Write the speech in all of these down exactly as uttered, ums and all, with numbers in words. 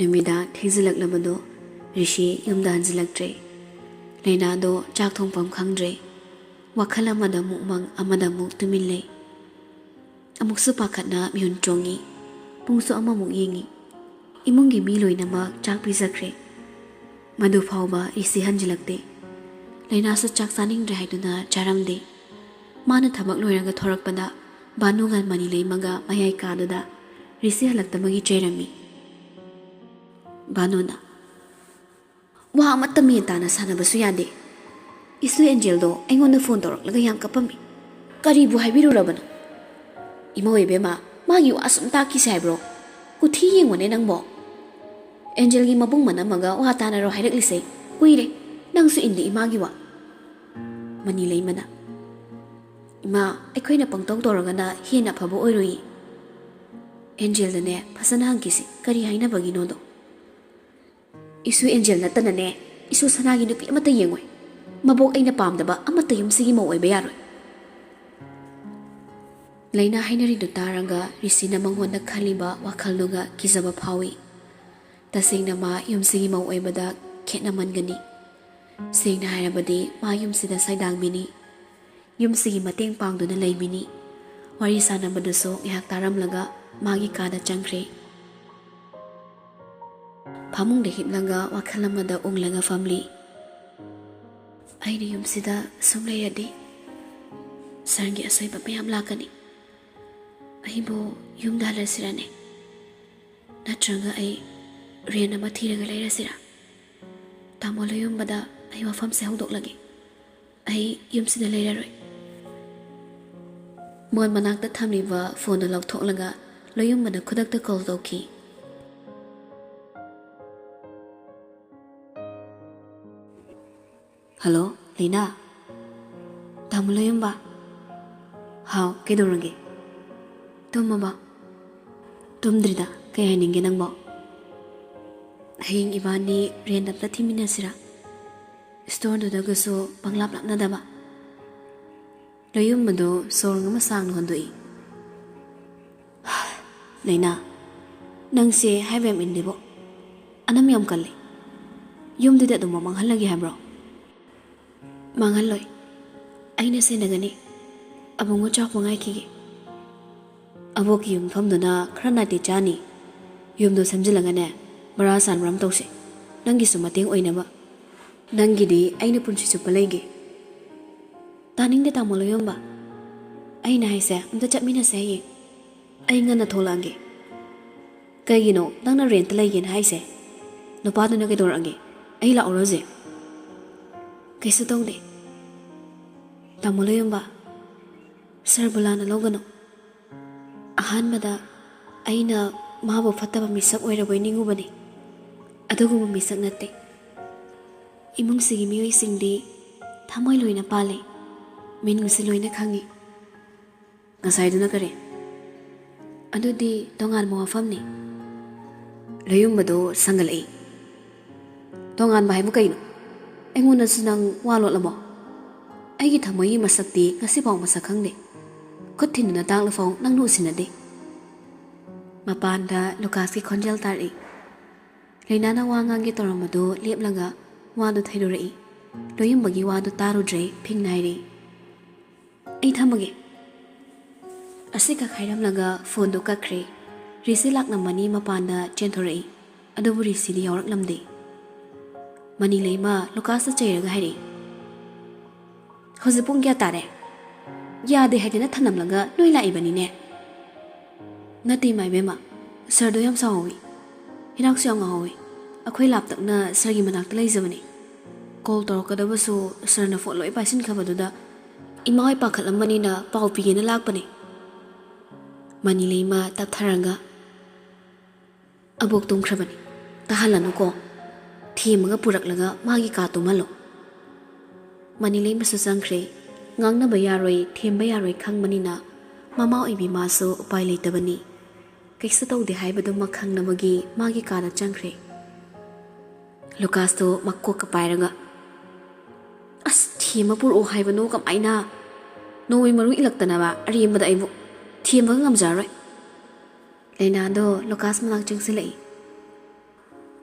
ꯅꯨꯃꯤꯗꯥꯡ ꯊꯦꯡꯖꯤꯜꯂꯛꯂꯕꯗꯣ ꯔꯤꯁꯤ ꯌꯨꯝꯗ ꯍꯟꯖꯤꯜꯂꯛꯇ꯭ꯔꯦ꯫ ꯂꯩꯅꯥꯗꯣ ꯆꯥꯛ ꯊꯣꯡꯐꯝ ꯈꯪꯗ꯭ꯔꯦ꯫ ꯋꯥꯈꯜ ꯑꯃꯗ ꯑꯃꯨꯛ ꯃꯪ, ꯑꯃꯗ ꯑꯃꯨꯛ ꯇꯨꯃꯤꯟ ꯂꯩ꯫ ꯑꯃꯨꯛꯁꯨ ꯄꯥꯈꯠꯅ ꯃꯤꯍꯨꯟ ꯆꯣꯡꯉꯤ꯫ ꯄꯨꯡꯁꯨ ꯑꯃꯃꯨꯛ ꯌꯦꯡꯉꯤ꯫ ꯏꯃꯨꯡꯒꯤ ꯃꯤ ꯂꯣꯏꯅꯃꯛ ꯆꯥꯛ ꯄꯤꯖꯈ꯭ꯔꯦ꯫ ꯃꯗꯨ ꯐꯥꯎꯕ ꯔꯤꯁꯤ ꯍꯟꯖꯤꯜꯂꯛꯇꯦ꯫ ꯂꯩꯅꯥꯁꯨ ꯆꯥꯛ ꯆꯥꯅꯤꯡꯗ꯭ꯔꯦ ꯍꯥꯏꯗꯨꯅ ꯆꯥꯔꯝꯗꯦ꯫ ꯃꯥꯅ ꯊꯕꯛ ꯂꯣꯏꯔꯒ ꯊꯣꯔꯛꯄꯗ ꯚꯥꯅꯨꯒ ꯃꯅꯤ ꯂꯩꯃꯒ ꯃꯌꯥꯏ ꯀꯥꯗꯨꯗ ꯔꯤꯁꯤ ꯍꯜꯂꯛꯇꯕꯒꯤ ꯆꯩꯔꯝꯃꯤ꯫ ꯚꯥꯅꯨꯅ, "ꯋꯥ ꯑꯃꯠꯇ ꯃꯦꯟ ꯇꯥꯅ ꯁꯥꯟꯅꯕꯁꯨ ꯌꯥꯗꯦ꯫ ꯏꯁꯨ ꯑꯦꯟꯖꯦꯜꯗꯣ ꯑꯩꯉꯣꯟꯗ ꯐꯣꯟ ꯇꯧꯔꯛꯂꯒ ꯌꯥꯝ ꯀꯞꯄꯝꯃꯤ꯫ ꯀꯔꯤꯕꯨ ꯍꯥꯏꯕꯤꯔꯨꯔꯕꯅꯣ? ꯏꯃꯧ ꯏꯕꯦꯝꯃ, ꯃꯥꯒꯤ ꯋꯥ ꯁꯨꯝ ꯇꯥꯛꯈꯤꯁꯦ ꯍꯥꯏꯕ꯭ꯔꯣ? ꯀꯨꯊꯤ ꯌꯦꯡꯉꯨꯅꯦ ꯅꯪꯕꯣ꯫ ꯑꯦꯟꯖꯦꯜꯒꯤ ꯃꯕꯨꯡ ꯃꯅꯝꯃꯒ ꯋꯥ ꯇꯥꯅꯔꯣ ꯍꯥꯏꯔꯛꯂꯤꯁꯦ ꯀꯨꯏꯔꯦ꯫ ꯅꯪꯁꯨ ꯏꯟꯗꯦ ꯏꯃꯥꯒꯤ ꯋꯥ꯫" ꯃꯅꯤ ꯂꯩꯃꯅ, "ꯏꯃꯥ, ꯑꯩꯈꯣꯏꯅ ꯄꯪꯇꯧ ꯇꯧꯔꯒꯅ ꯍꯦꯟꯅ ꯑꯐꯕ ꯑꯣꯏꯔꯣꯏꯌꯦ꯫ ꯑꯦꯟꯖꯦꯜꯗꯅꯦ ꯐꯖꯅ ꯍꯪꯈꯤꯁꯤ, ꯀꯔꯤ ꯍꯥꯏꯅꯕꯒꯤꯅꯣꯗꯣ꯫ ꯏꯁꯨ ꯑꯦꯟꯖꯦꯜ ꯅꯠꯇꯅꯅꯦ, ꯏꯁꯨ ꯁꯅꯥꯒꯤ ꯅꯨꯄꯤ ꯑꯃꯠꯇ ꯌꯦꯡꯉꯣꯏ꯫ ꯃꯕꯣꯛ ꯑꯩꯅ ꯄꯥꯝꯗꯕ ꯑꯃꯠꯇ ꯌꯨꯝꯁꯤꯒꯤ ꯃꯧ ꯑꯣꯏꯕ ꯌꯥꯔꯣꯏ꯫" ꯂꯩꯅꯥ ꯍꯥꯏꯅꯔꯤꯗꯨ ꯇꯥꯔꯒ ꯔꯤꯁꯤꯅ ꯃꯉꯣꯟꯗ ꯈꯜꯂꯤꯕ ꯋꯥꯈꯜꯗꯨꯒ ꯀꯤꯖꯕ ꯐꯥꯎꯏ꯫ ꯇꯁꯦꯡꯅ ꯃꯥ ꯌꯨꯝꯁꯤꯒꯤ ꯃꯧ ꯑꯣꯏꯕꯗ ꯈꯦꯠꯅꯃꯟꯒꯅꯤ꯫ ꯁꯦꯡꯅ ꯍꯥꯏꯔꯕꯗꯤ ꯃꯥ ꯌꯨꯝꯁꯤꯗ ꯁꯥꯏꯗꯥꯡꯕꯤꯅꯤ꯫ ꯌꯨꯝꯁꯤꯒꯤ ꯃꯇꯦꯡ ꯄꯥꯡꯗꯨꯅ ꯂꯩꯕꯤꯅꯤ꯫ ꯋꯥꯔꯤ ꯁꯥꯟꯅꯕꯗꯨꯁꯨ ꯉꯥꯏꯍꯥꯛ ꯇꯥꯔꯝꯂꯒ ꯃꯥꯒꯤ ꯀꯥꯗ ꯆꯪꯈ꯭ꯔꯦ꯫ ꯐꯃꯨꯡꯗ ꯍꯤꯞꯂꯒ ꯋꯥꯈꯜ ꯑꯃꯗ ꯎꯪꯂꯒ ꯐꯝꯂꯤ꯫ "ꯑꯩꯅ ꯌꯨꯝꯁꯤꯗ ꯁꯨꯝ ꯂꯩꯔꯗꯤ ꯁꯔꯒꯤ ꯑꯁꯣꯏꯕ ꯃꯌꯥꯝ ꯂꯥꯛꯀꯅꯤ꯫ ꯑꯩꯕꯨ ꯌꯨꯝꯗ ꯍꯜꯂꯁꯤꯔꯅꯦ? ꯅꯠꯇ꯭ꯔꯒ ꯑꯩ ꯔꯦꯟ ꯑꯃ ꯊꯤꯔꯒ ꯂꯩꯔꯁꯤꯔꯥ? ꯇꯥꯃꯣ ꯂꯣꯌꯨꯝꯕꯗ ꯑꯩ ꯋꯥꯐꯝꯁꯦ ꯍꯧꯗꯣꯛꯂꯒꯦ꯫ ꯑꯩ ꯌꯨꯝꯁꯤꯗ ꯂꯩꯔꯔꯣꯏ꯫" ꯃꯣꯟ ꯃꯅꯥꯛꯇ ꯊꯝꯂꯤꯕ ꯐꯣꯟꯗꯨ ꯂꯧꯊꯣꯛꯂꯒ ꯂꯣꯌꯨꯝꯕꯗ ꯈꯨꯗꯛꯇ ꯀꯣꯜ ꯇꯧꯈꯤ꯫ "ꯍꯜꯂꯣ, ꯂꯤꯅꯥ꯫ ꯇꯥꯃꯣ ꯂꯣꯌꯨꯝꯕ꯫ ꯍꯥꯎ, ꯀꯩꯗꯧꯔꯒꯦ? ꯇꯨꯝꯃꯕ?" "ꯇꯨꯝꯗ꯭ꯔꯤꯗ꯫ ꯀꯩ ꯍꯥꯏꯅꯤꯡꯒꯦ ꯅꯪꯕꯣ?" "ꯍꯌꯦꯡ ꯏꯕꯥꯅꯤ ꯔꯦꯟ ꯑꯝꯇ ꯊꯤꯃꯤꯟꯅꯁꯤꯔꯥ? ꯏꯁꯇꯣꯔꯗꯨꯗꯒꯁꯨ ꯄꯪꯂꯥꯞ ꯂꯥꯞꯅꯗꯕ꯫" ꯂꯣꯌꯨꯝꯕꯗꯨ ꯁꯣꯔ ꯑꯃ ꯁꯥꯡꯅ ꯍꯣꯟꯗꯣꯛꯏ꯫ "ꯂꯩꯅꯥ, ꯅꯪꯁꯦ ꯍꯥꯏꯕ ꯌꯥꯝ ꯏꯜꯂꯤꯕꯣ꯫ ꯑꯅꯝ ꯌꯥꯝ ꯀꯜꯂꯤ꯫ ꯌꯨꯝꯗꯨꯗꯤ ꯑꯗꯨꯝ ꯃꯥꯡꯍꯜꯂꯒꯦ ꯍꯥꯏꯕ꯭ꯔꯣ? ꯃꯥꯡꯍꯜꯂꯣꯏ꯫ ꯑꯩꯅ ꯁꯦꯟꯅꯒꯅꯤ꯫ ꯑꯕꯨꯡꯉꯣ ꯆꯥꯎꯕ ꯉꯥꯏꯈꯤꯒꯦ꯫ ꯑꯕꯣꯛꯀꯤ ꯌꯨꯝꯐꯝꯗꯨꯅ ꯈꯔ ꯅꯥꯇꯩ ꯆꯥꯅꯤ꯫ ꯌꯨꯝꯗꯣ ꯁꯦꯝꯖꯤꯜꯂꯒꯅꯦ, ꯕꯔꯥ ꯁꯥꯟꯕ ꯑꯃ ꯇꯧꯁꯦ꯫ ꯅꯪꯒꯤꯁꯨ ꯃꯇꯦꯡ ꯑꯣꯏꯅꯕ꯫ ꯅꯪꯒꯤꯗꯤ ꯑꯩꯅ ꯄꯨꯟꯁꯤ ꯆꯨꯞꯄ ꯂꯩꯒꯦ꯫ ꯇꯥꯅꯤꯡꯗꯦ, ꯇꯥꯃꯣ ꯂꯣꯌꯣꯝꯕ꯫ ꯑꯩꯅ ꯍꯥꯏꯁꯦ, ꯑꯝꯇ ꯆꯠꯃꯤꯟꯅꯁꯦ ꯍꯌꯦꯡ꯫ ꯑꯩ ꯉꯟꯅ ꯊꯣꯛꯂꯛꯑꯒꯦ꯫ ꯀꯩꯒꯤꯅꯣ ꯅꯪꯅ ꯔꯦꯟꯇ ꯂꯩꯒꯦꯅ ꯍꯥꯏꯁꯦ? ꯅꯨꯄꯥꯗꯨꯅ ꯀꯩꯗꯧꯔꯛꯑꯒꯦ? ꯑꯩ ꯂꯥꯛꯎꯔꯣ ꯍꯧꯖꯤꯛ? ꯀꯩꯁꯨ ꯇꯧꯗꯦ꯫ ꯇꯥꯃꯣ ꯂꯣꯌꯣꯝꯕ, ꯁꯔꯕꯨꯂꯥꯅ ꯂꯧꯒꯅꯨ꯫ ꯑꯍꯥꯟꯕꯗ ꯑꯩꯅ ꯃꯥꯕꯨ ꯐꯠꯇꯕ ꯃꯤꯁꯛ ꯑꯣꯏꯔꯕꯣꯏ ꯅꯤꯡꯉꯨꯕꯅꯤ꯫ ꯑꯗꯨꯒꯨꯝꯕ ꯃꯤꯁꯛ ꯅꯠꯇꯦ꯫ ꯏꯃꯨꯡꯁꯤꯒꯤ ꯃꯤꯑꯣꯏꯁꯤꯡꯗꯤ ꯊꯃꯣꯏ ꯂꯣꯏꯅ ꯄꯥꯜꯂꯤ꯫ ꯃꯤꯅꯨꯡꯁꯤ ꯂꯣꯏꯅ ꯈꯪꯉꯤ꯫ ꯉꯁꯥꯏꯗꯨꯅ ꯀꯔꯤ? ꯑꯗꯨꯗꯤ ꯇꯣꯉꯥꯟꯕ ꯋꯥꯐꯝꯅꯤ꯫ ꯂꯣꯌꯨꯝꯕꯗꯣ ꯁꯪꯒꯠꯂꯛꯏ꯫ ꯇꯣꯉꯥꯟꯕ ꯍꯥꯏꯕꯨ ꯀꯩꯅꯣ? ꯑꯩꯉꯣꯟꯗꯁꯨ ꯅꯪ ꯋꯥ ꯂꯣꯠꯂꯕꯣ? ꯑꯩꯒꯤ ꯊꯃꯣꯏꯒꯤ ꯃꯁꯛꯇꯤ ꯉꯁꯤꯐꯥꯎ ꯃꯁꯛ ꯈꯪꯗꯦ꯫ ꯈꯨꯠ ꯊꯤꯟꯗꯨꯅ ꯇꯥꯛꯂꯐꯥꯎ ꯅꯪꯅ ꯎꯁꯤꯟꯅꯗꯦ꯫ ꯃꯄꯥꯟꯗ ꯂꯨꯀꯥꯁꯀꯤ ꯈꯣꯟꯖꯦꯜ ꯇꯥꯔꯛꯏ꯫ ꯂꯩꯅꯥꯅ ꯋꯥ ꯉꯥꯡꯒꯦ ꯇꯧꯔꯝꯕꯗꯨ ꯂꯦꯞꯂꯒ ꯋꯥꯗꯨ ꯊꯩꯗꯣꯔꯛꯏ꯫ ꯂꯣꯌꯨꯝꯕꯒꯤ ꯋꯥꯗꯨ ꯇꯥꯔꯨꯗ꯭ꯔꯦ, ꯐꯤꯡꯅ ꯍꯥꯏꯔꯛꯏ, "ꯑꯩ ꯊꯝꯃꯒꯦ"꯫ ꯑꯁꯤ ꯈꯛ ꯍꯥꯏꯔꯝꯂꯒ ꯐꯣꯟꯗꯨ ꯀꯛꯈ꯭ꯔꯦ꯫ ꯔꯤꯁꯤ ꯂꯥꯛꯂꯝꯃꯅꯤ ꯃꯄꯥꯟꯗ ꯆꯦꯟꯊꯣꯔꯛꯏ꯫ ꯑꯗꯨꯕꯨ ꯔꯤꯁꯤꯗꯤ ꯌꯥꯎꯔꯛꯂꯝꯗꯦ꯫ ꯃꯅꯤꯂꯩꯃ ꯂꯨꯀꯥꯁꯇ ꯆꯩꯔꯒ ꯍꯥꯏꯔꯛꯏ, "ꯍꯧꯖꯤꯛ ꯄꯨꯡ ꯀꯌꯥ ꯇꯥꯔꯦ? ꯌꯥꯗꯦ ꯍꯥꯏꯗꯅ ꯊꯅꯝꯂꯒ ꯅꯣꯏ ꯂꯥꯛꯏꯕꯅꯤꯅꯦ꯫ ꯅꯠꯇꯦ ꯏꯃꯥ ꯏꯕꯦꯝꯃ, ꯁꯥꯔꯗꯣ ꯌꯥꯝ ꯁꯥꯎꯍꯧꯋꯤ꯫ ꯏꯔꯥꯛꯁꯨ ꯌꯥꯝ ꯉꯥꯎꯍꯧꯋꯤ꯫ ꯑꯩꯈꯣꯏ ꯂꯥꯞꯇꯛꯅ ꯁꯥꯔꯒꯤ ꯃꯅꯥꯛꯇ ꯂꯩꯖꯕꯅꯤ꯫ ꯀꯣꯜ ꯇꯧꯔꯛꯀꯗꯕꯁꯨ ꯁꯥꯔꯅ ꯐꯣꯟ ꯂꯣꯏ ꯄꯥꯏꯁꯤꯟꯈ꯭ꯔꯕꯗꯨꯗ ꯏꯃꯥ ꯍꯣꯏ ꯄꯥꯈꯠꯂꯝꯕꯅꯤꯅ ꯄꯥꯎ ꯄꯤꯒꯦꯅ ꯂꯥꯛꯄꯅꯤ"꯫ ꯃꯅꯤꯂꯩꯃ ꯇꯞꯊꯔꯒ, "ꯑꯕꯣꯛ ꯇꯨꯝꯈ꯭ꯔꯕꯅꯤ꯫ ꯇꯥꯍꯜꯂꯅꯨꯀꯣ꯫ ꯊꯦꯝꯃꯒ ꯄꯨꯔꯛꯂꯒ ꯃꯥꯒꯤ ꯀꯥ ꯇꯨꯝꯍꯜꯂꯣ"꯫ ꯃꯅꯤꯂꯩꯃꯁꯨ ꯆꯪꯈ꯭ꯔꯦ꯫ ꯉꯥꯡꯅꯕ ꯌꯥꯔꯣꯏ, ꯊꯦꯝꯕ ꯌꯥꯔꯣꯏ ꯈꯪꯕꯅꯤꯅ ꯃꯃꯥ ꯑꯣꯏꯕꯤ ꯃꯥꯁꯨ ꯎꯄꯥꯏ ꯂꯩꯇꯕꯅꯤ꯫ ꯀꯩꯁꯨ ꯇꯧꯗꯦ ꯍꯥꯏꯕꯗꯨꯃꯛ ꯈꯪꯅꯕꯒꯤ ꯃꯥꯒꯤ ꯀꯥꯗ ꯆꯪꯈ꯭ꯔꯦ꯫ ꯂꯨꯀꯥꯁꯇꯣ ꯃꯀꯣꯛꯀ ꯄꯥꯏꯔꯒ, "ꯑꯁ, ꯊꯦꯝꯃ ꯄꯨꯔꯛꯑꯣ ꯍꯥꯏꯕꯅꯣ ꯀꯃꯥꯏꯅ? ꯅꯣꯡꯃꯩ ꯃꯔꯨ ꯏꯜꯂꯛꯇꯅꯕ ꯑꯔꯦꯝꯕꯗ ꯑꯩꯕꯨ ꯊꯦꯝꯕꯒ ꯉꯝꯖꯔꯔꯣꯏ"꯫ ꯂꯩꯅꯥꯗꯣ ꯂꯨꯀꯥꯁ ꯃꯅꯥꯛ ꯆꯪꯁꯤꯜꯂꯛꯏ꯫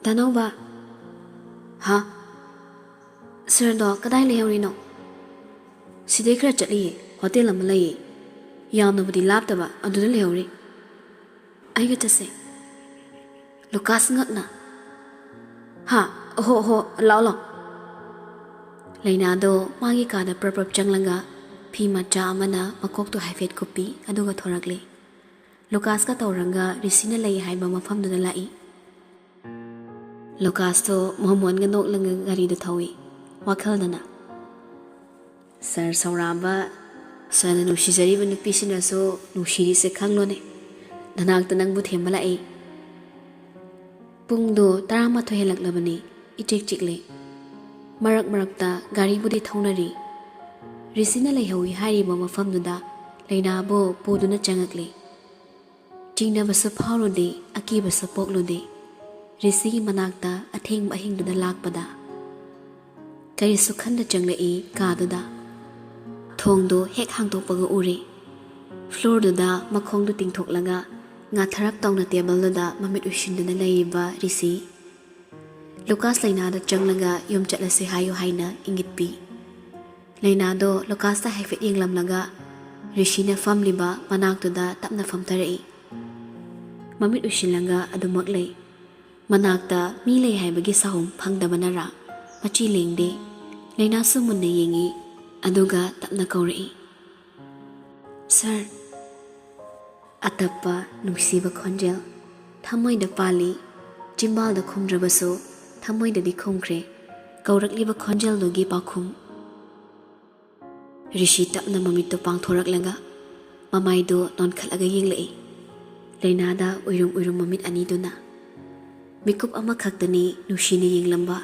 ꯙꯅꯧꯕ꯫ ꯍꯥ? ꯁꯔꯗꯣ ꯀꯗꯥꯏ ꯂꯩꯍꯧꯔꯤꯅꯣ? ꯁꯤꯗꯩ ꯈꯔ ꯆꯠꯂꯤꯌꯦ, ꯍꯣꯇꯦꯜ ꯑꯃ ꯂꯩꯌꯦ꯫ ꯌꯥꯝꯅꯕꯨꯗꯤ ꯂꯥꯞꯇꯕ, ꯑꯗꯨꯗ ꯂꯩꯍꯧꯔꯤ꯫ ꯑꯩꯒ ꯆꯠꯁꯦ꯫ ꯂꯨꯀꯥꯁ ꯉꯛꯅ, ꯍꯥ? ꯑꯍꯣ, ꯑꯍꯣ, ꯂꯥꯛꯑꯣ, ꯂꯥꯛꯑꯣ꯫ ꯂꯩꯅꯥꯗꯣ ꯃꯥꯒꯤ ꯀꯥꯗ ꯄ꯭ꯔꯞ ꯄ꯭ꯔꯞ ꯆꯪꯂꯒ ꯐꯤ ꯃꯆꯥ ꯑꯃꯅ ꯃꯀꯣꯛꯇꯣ ꯍꯥꯏꯐꯦꯠ ꯀꯨꯞꯄꯤ, ꯑꯗꯨꯒ ꯊꯣꯔꯛꯂꯦ꯫ ꯂꯨꯀꯥꯁꯀ ꯇꯧꯔꯒ ꯔꯤꯁꯤꯅ ꯂꯩ ꯍꯥꯏꯕ ꯃꯐꯝꯗꯨꯗ ꯂꯥꯛꯏ꯫ ꯂꯨꯀꯥꯁꯇꯣ ꯃꯣꯃꯣꯟꯒ ꯅꯣꯛꯂꯒ ꯒꯥꯔꯤꯗꯨ ꯊꯧꯏ꯫ ꯋꯥꯈꯜꯗꯅ, "ꯁꯥꯔ ꯁꯧꯔꯥꯝꯕ, ꯁꯥꯔꯅ ꯅꯨꯡꯁꯤꯖꯔꯤꯕ ꯅꯨꯄꯤꯁꯤꯅꯁꯨ ꯅꯨꯡꯁꯤꯔꯤꯁꯦ ꯈꯪꯂꯣꯅꯦ꯫ ꯅꯅꯥꯛꯇ ꯅꯪꯕꯨ ꯊꯦꯝꯕ ꯂꯥꯛꯏ꯫" ꯄꯨꯡꯗꯣ ꯇꯔꯥꯃꯥꯊꯣꯏ ꯍꯦꯜꯂꯛꯂꯕꯅꯤ꯫ ꯏꯆꯤꯛ ꯆꯤꯛꯂꯤ꯫ ꯃꯔꯛ ꯃꯔꯛꯇ ꯒꯥꯔꯤꯕꯨꯗꯤ ꯊꯧꯅꯔꯤ꯫ ꯔꯤꯁꯤꯅ ꯂꯩꯍꯧꯏ ꯍꯥꯏꯔꯤꯕ ꯃꯐꯝꯗꯨꯗ ꯂꯩꯅꯥꯕꯨ ꯄꯨꯗꯨꯅ ꯆꯪꯉꯛꯂꯤ꯫ ꯆꯤꯡꯅꯕꯁꯨ ꯐꯥꯎꯔꯨꯗꯦ, ꯑꯀꯤꯕꯁꯨ ꯄꯣꯛꯂꯨꯗꯦ꯫ ꯔꯤꯁꯤꯒꯤ ꯃꯅꯥꯛꯇ ꯑꯊꯦꯡꯕ ꯑꯍꯤꯡꯗꯨꯗ ꯂꯥꯛꯄꯗ꯫ ꯀꯔꯤꯁꯨ ꯈꯟꯗ ꯆꯪꯂꯛꯏ ꯀꯥꯗꯨꯗ꯫ ꯊꯣꯡꯗꯨ ꯍꯦꯛ ꯍꯥꯡꯗꯣꯛꯄꯒ ꯎꯔꯦ꯫ ꯐ꯭ꯂꯣꯔꯗꯨꯗ ꯃꯈꯣꯡꯗꯨ ꯇꯤꯡꯊꯣꯛꯂꯒ ꯉꯥꯊꯔꯞ ꯇꯧꯅ ꯇꯦꯕꯜꯗꯨꯗ ꯃꯃꯤꯠ ꯎꯏꯁꯤꯟꯗꯨꯅ ꯂꯩꯔꯤꯕ ꯔꯤꯁꯤ꯫ ꯂꯨꯀꯥꯁ ꯂꯩꯅꯥꯗ ꯆꯪꯂꯒ ꯌꯨꯝ ꯆꯠꯂꯁꯤ ꯍꯥꯏꯌꯨ ꯍꯥꯏꯅ ꯏꯪꯒꯤꯠ ꯄꯤ꯫ ꯂꯩꯅꯥꯗꯣ ꯂꯨꯀꯥꯁꯇ ꯍꯥꯏꯐꯦꯠ ꯌꯦꯡꯂꯝꯂꯒ ꯔꯤꯁꯤꯅ ꯐꯝꯂꯤꯕ ꯃꯅꯥꯛꯇꯨꯗ ꯇꯞꯅ ꯐꯝꯊꯔꯛꯏ꯫ ꯃꯃꯤꯠ ꯎꯏꯁꯤꯜꯂꯒ ꯑꯗꯨꯃꯛ ꯂꯩ꯫ ꯃꯅꯥꯛꯇ ꯃꯤ ꯂꯩ ꯍꯥꯏꯕꯒꯤ ꯁꯥꯍꯨꯝ ꯐꯪꯗꯕꯅꯔꯥ, ꯃꯆꯤ ꯂꯦꯡꯗꯦ꯫ ꯂꯩꯅꯥꯁꯨ ꯃꯨꯟꯅ ꯌꯦꯡꯏ, ꯑꯗꯨꯒ ꯇꯞꯅ ꯀꯧꯔꯛꯏ, "ꯁꯥꯔ꯫" ꯑꯇꯞꯄ ꯅꯨꯡꯁꯤꯕ ꯈꯣꯟꯖꯦꯜ ꯊꯃꯣꯏꯗ ꯄꯥꯜꯂꯤ꯫ ꯆꯤꯝꯕꯥꯜꯗ ꯈꯨꯝꯗ꯭ꯔꯕꯁꯨ ꯊꯃꯣꯏꯗꯗꯤ ꯈꯨꯝꯈ꯭ꯔꯦ ꯀꯧꯔꯛꯂꯤꯕ ꯈꯣꯟꯖꯦꯜꯗꯨꯒꯤ ꯄꯥꯎꯈꯨꯝ꯫ ꯔꯤꯁꯤ ꯇꯞꯅ ꯃꯃꯤꯠꯇꯨ ꯄꯥꯡꯊꯣꯔꯛꯂꯒ ꯃꯃꯥꯏꯗꯨ ꯅꯣꯟꯈꯠꯂꯒ ꯌꯦꯡꯂꯛꯏ꯫ ꯂꯩꯅꯥꯗ ꯎꯏꯔꯨꯝ ꯎꯏꯔꯨꯝ ꯃꯃꯤꯠ ꯑꯅꯤꯗꯨꯅ꯫ ꯃꯤꯀꯨꯞ ꯑꯃꯈꯛꯇꯅꯤ ꯅꯨꯡꯁꯤꯅ ꯌꯦꯡꯂꯝꯕ꯫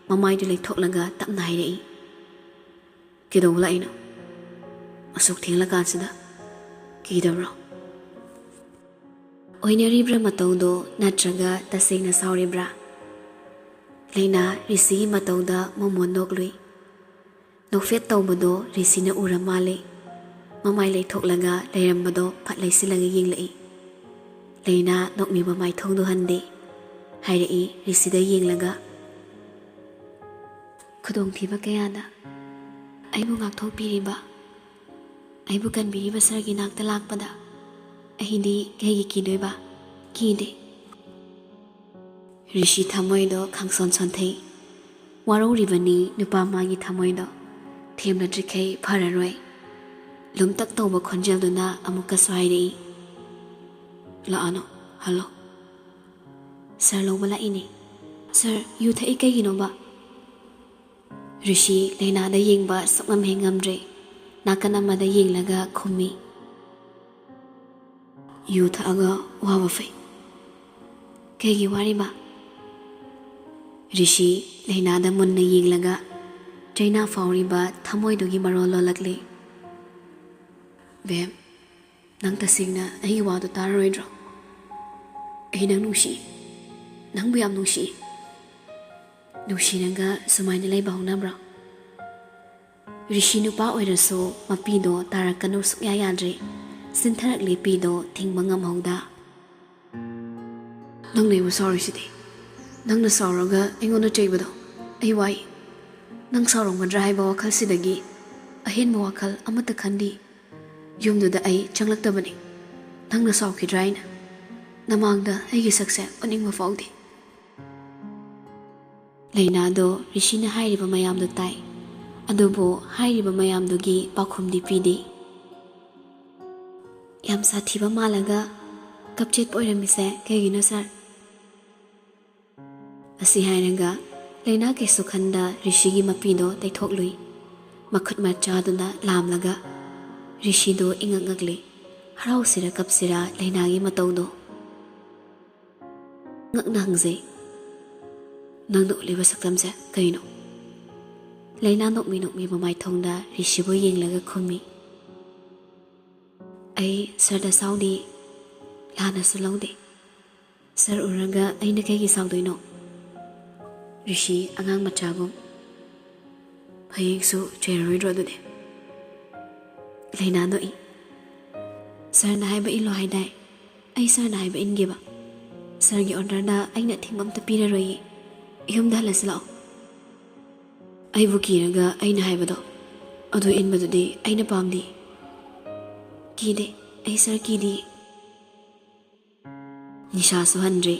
ꯃꯃꯥꯏꯗꯨ ꯂꯩꯊꯣꯛꯂꯒ ꯇꯞꯅ ꯍꯥꯏꯔꯛꯏ, "ꯀꯩꯗꯧꯕ ꯂꯥꯛꯏꯅꯣ ꯑꯁꯨꯛ ꯊꯦꯡꯂꯀꯥꯟꯁꯤꯗ? ꯀꯤꯗꯕ꯭ꯔꯣ?" ꯑꯣꯏꯅꯔꯤꯕ꯭ꯔꯥ ꯃꯇꯧꯗꯣ, ꯅꯠꯇ꯭ꯔꯒ ꯇꯁꯦꯡꯅ ꯁꯥꯎꯔꯤꯕ꯭ꯔꯥ? ꯂꯩꯅꯥ ꯔꯤꯁꯤꯒꯤ ꯃꯇꯧꯗ ꯃꯣꯃꯣꯟ ꯅꯣꯛꯂꯨꯏ꯫ ꯅꯣꯛꯐꯦꯠ ꯇꯧꯕꯗꯣ ꯔꯤꯁꯤꯅ ꯎꯔ ꯃꯥꯜꯂꯦ꯫ ꯃꯃꯥꯏ ꯂꯩꯊꯣꯛꯂꯒ ꯂꯩꯔꯝꯕꯗꯣ ꯐꯠ ꯂꯩꯁꯤꯜꯂꯒ ꯌꯦꯡꯂꯛꯏ꯫ ꯂꯩꯅꯥ ꯅꯣꯛꯃꯤꯕ ꯃꯥꯏꯊꯣꯡꯗꯨ ꯍꯟꯗꯦ꯫ ꯍꯥꯏꯔꯛꯏ ꯔꯤꯁꯤꯗ ꯌꯦꯡꯂꯒ꯫ "ꯈꯨꯗꯣꯡꯊꯤꯕ ꯀꯌꯥꯅ ꯑꯩꯕꯨ ꯉꯥꯛꯊꯣꯛꯄꯤꯔꯤꯕ, ꯑꯩꯕꯨ ꯀꯟꯕꯤꯔꯤꯕ ꯁꯥꯔꯒꯤ ꯅꯥꯛꯇ ꯂꯥꯛꯄꯗ ꯑꯩꯗꯤ ꯀꯩꯒꯤ ꯀꯤꯗꯣꯏꯕ? ꯀꯤꯗꯦ꯫" ꯔꯤꯁꯤ ꯊꯃꯣꯏꯗꯣ ꯈꯪꯁꯣꯟ ꯁꯣꯟꯊꯩ꯫ ꯋꯥꯔꯧꯔꯤꯕꯅꯤ ꯅꯨꯄꯥ ꯃꯥꯒꯤ ꯊꯃꯣꯏꯗꯣ꯫ ꯊꯦꯝꯅꯗ꯭ꯔꯤꯈꯩ ꯐꯔꯔꯣꯏ꯫ ꯂꯨꯝꯇꯛ ꯇꯧꯕ ꯈꯣꯟꯖꯦꯜꯗꯨꯅ ꯑꯃꯨꯛꯀꯁꯨ ꯍꯥꯏꯔꯛꯏ, "ꯂꯥꯛꯑꯅꯨ, ꯍꯜꯂꯣ꯫ ꯁꯥꯔ ꯂꯧꯕ ꯂꯥꯛꯏꯅꯦ꯫" "ꯁꯥꯔ, ꯌꯨ ꯊꯛꯏ ꯀꯩꯒꯤꯅꯣꯕ?" ꯔꯤꯁꯤ ꯂꯩꯅꯥꯗ ꯌꯦꯡꯕ ꯁꯨꯛꯉꯝ ꯍꯦꯛ ꯉꯝꯗ꯭ꯔꯦ꯫ ꯅꯥꯀꯟ ꯑꯃꯗ ꯌꯦꯡꯂꯒ ꯈꯨꯝꯃꯤ, "ꯌꯨ ꯊꯛꯑꯒ ꯋꯥꯕ ꯐꯩ꯫" "ꯀꯩꯒꯤ ꯋꯥꯔꯤꯕ?" ꯔꯤꯁꯤ ꯂꯩꯅꯥꯗ ꯃꯨꯟꯅ ꯌꯦꯡꯂꯒ ꯆꯩꯅꯥ ꯐꯥꯎꯔꯤꯕ ꯊꯃꯣꯏꯗꯨꯒꯤ ꯃꯔꯣꯜ ꯂꯣꯜꯂꯛꯂꯤ꯫ "ꯕꯦꯝ, ꯅꯪ ꯇꯁꯦꯡꯅ ꯑꯩꯒꯤ ꯋꯥꯗꯨ ꯇꯥꯔꯔꯣꯏꯗ꯭ꯔꯣ? ꯑꯩ ꯅꯪ ꯅꯨꯡꯁꯤ꯫ ꯅꯪꯕꯨ ꯌꯥꯝ ꯅꯨꯡꯁꯤ꯫" "ꯅꯨꯡꯁꯤꯅꯒ ꯁꯨꯃꯥꯏꯅ ꯂꯩꯕ ꯍꯧꯅꯕ꯭ꯔꯣ?" ꯔꯤꯁꯤ ꯅꯨꯄꯥ ꯑꯣꯏꯔꯁꯨ ꯃꯄꯤꯗꯣ ꯇꯥꯔꯛꯀꯅꯨ ꯁꯨꯛꯌꯥ ꯌꯥꯗ꯭ꯔꯦ꯫ ꯆꯤꯟꯊꯔꯛꯂꯤ ꯄꯤꯗꯣ ꯊꯤꯡꯕ ꯉꯝꯍꯧꯗ꯫ "ꯅꯪꯅ ꯑꯩꯕꯨ ꯁꯥꯎꯔꯤꯁꯤꯗꯤ꯫ ꯅꯪꯅ ꯁꯥꯎꯔꯒ ꯑꯩꯉꯣꯟꯗ ꯆꯩꯕꯗꯣ ꯑꯩ ꯋꯥꯏ꯫ ꯅꯪ ꯁꯥꯎꯔꯝꯒꯗ꯭ꯔꯥ ꯍꯥꯏꯕ ꯋꯥꯈꯜꯁꯤꯗꯒꯤ ꯑꯍꯦꯟꯕ ꯋꯥꯈꯜ ꯑꯃꯠꯇ ꯈꯟꯗꯦ꯫ ꯌꯨꯝꯗꯨꯗ ꯑꯩ ꯆꯪꯂꯛꯇꯕꯅꯤ ꯅꯪꯅ ꯁꯥꯎꯈꯤꯗ꯭ꯔꯥ ꯍꯥꯏꯅ꯫ ꯅꯃꯥꯡꯗ ꯑꯩꯒꯤ ꯁꯛꯁꯦ ꯎꯠꯅꯤꯡꯕ ꯐꯥꯎꯗꯦ꯫" ꯂꯩꯅꯥꯗꯣ ꯔꯤꯁꯤꯅ ꯍꯥꯏꯔꯤꯕ ꯃꯌꯥꯝꯗꯣ ꯇꯥꯏ, ꯑꯗꯨꯕꯨ ꯍꯥꯏꯔꯤꯕ ꯃꯌꯥꯝꯗꯨꯒꯤ ꯄꯥꯎꯈꯨꯝꯗꯤ ꯄꯤꯗꯦ꯫ "ꯌꯥꯝ ꯁꯥꯊꯤꯕ ꯃꯥꯜꯂꯒ ꯀꯞꯆꯦꯠꯄ ꯑꯣꯏꯔꯝꯃꯤꯁꯦ ꯀꯩꯒꯤꯅꯣ ꯁꯥꯔ?" ꯑꯁꯤ ꯍꯥꯏꯔꯒ ꯂꯩꯅꯥ ꯀꯩꯁꯨ ꯈꯟꯗ ꯔꯤꯁꯤꯒꯤ ꯃꯄꯤꯗꯣ ꯇꯩꯊꯣꯛꯂꯨꯏ꯫ ꯃꯈꯨꯠ ꯃꯆꯥꯗꯨꯅ ꯂꯥꯝꯂꯒ ꯔꯤꯁꯤꯗꯣ ꯏꯉꯛ ꯉꯛꯂꯤ꯫ ꯍꯔꯥꯎꯁꯤꯔ ꯀꯞꯁꯤꯔ ꯂꯩꯅꯥꯒꯤ ꯃꯇꯧꯗꯣ꯫ ꯉꯛꯅ ꯍꯪꯖꯩ, "ꯅꯪꯅ ꯎꯠꯂꯤꯕ ꯁꯛꯇꯝꯁꯦ ꯀꯩꯅꯣ?" ꯂꯩꯅꯥ ꯅꯣꯛꯃꯤ ꯅꯣꯛꯃꯤ ꯃꯃꯥꯏꯊꯣꯡꯗ ꯔꯤꯁꯤꯕꯨ ꯌꯦꯡꯂꯒ ꯈꯨꯝꯃꯤ, "ꯑꯩ ꯁꯥꯔꯗ ꯁꯥꯎꯗꯦ, ꯂꯥꯟꯅꯁꯨ ꯂꯧꯗꯦ꯫ ꯁꯥꯔ ꯎꯔꯒ ꯑꯩꯅ ꯀꯩꯒꯤ ꯁꯥꯎꯗꯣꯏꯅꯣ? ꯔꯤꯁꯤ ꯑꯉꯥꯡ ꯃꯆꯥꯒꯨꯝ꯫ ꯍꯌꯦꯡꯁꯨ ꯆꯩꯔꯔꯣꯏꯗ꯭ꯔꯣ ꯑꯗꯨꯗꯤ?" ꯂꯩꯅꯥ ꯅꯣꯛꯏ꯫ "ꯁꯥꯔꯅ ꯍꯥꯏꯕ ꯏꯜꯂꯣ ꯍꯥꯏꯗꯥꯏ? ꯑꯩ ꯁꯥꯔꯅ ꯍꯥꯏꯕ ꯏꯟꯒꯦꯕ꯫ ꯁꯥꯔꯒꯤ ꯑꯣꯔꯗꯔꯗ ꯑꯩꯅ ꯑꯊꯤꯡꯕ ꯑꯝꯇ ꯄꯤꯔꯔꯣꯏꯌꯦ꯫ ꯌꯨꯝꯗ ꯍꯜꯂꯁꯤ ꯂꯥꯛꯑꯣ꯫ ꯑꯩꯕꯨ ꯀꯤꯔꯒ ꯑꯩꯅ ꯍꯥꯏꯕꯗꯣ ꯑꯗꯨ ꯏꯟꯕꯗꯨꯗꯤ ꯑꯩꯅ ꯄꯥꯝꯗꯦ꯫ ꯀꯤꯗꯦ, ꯑꯩ ꯁꯥꯔ ꯀꯤꯗꯦ꯫ ꯅꯤꯁꯥꯁꯨ ꯍꯟꯗ꯭ꯔꯤ꯫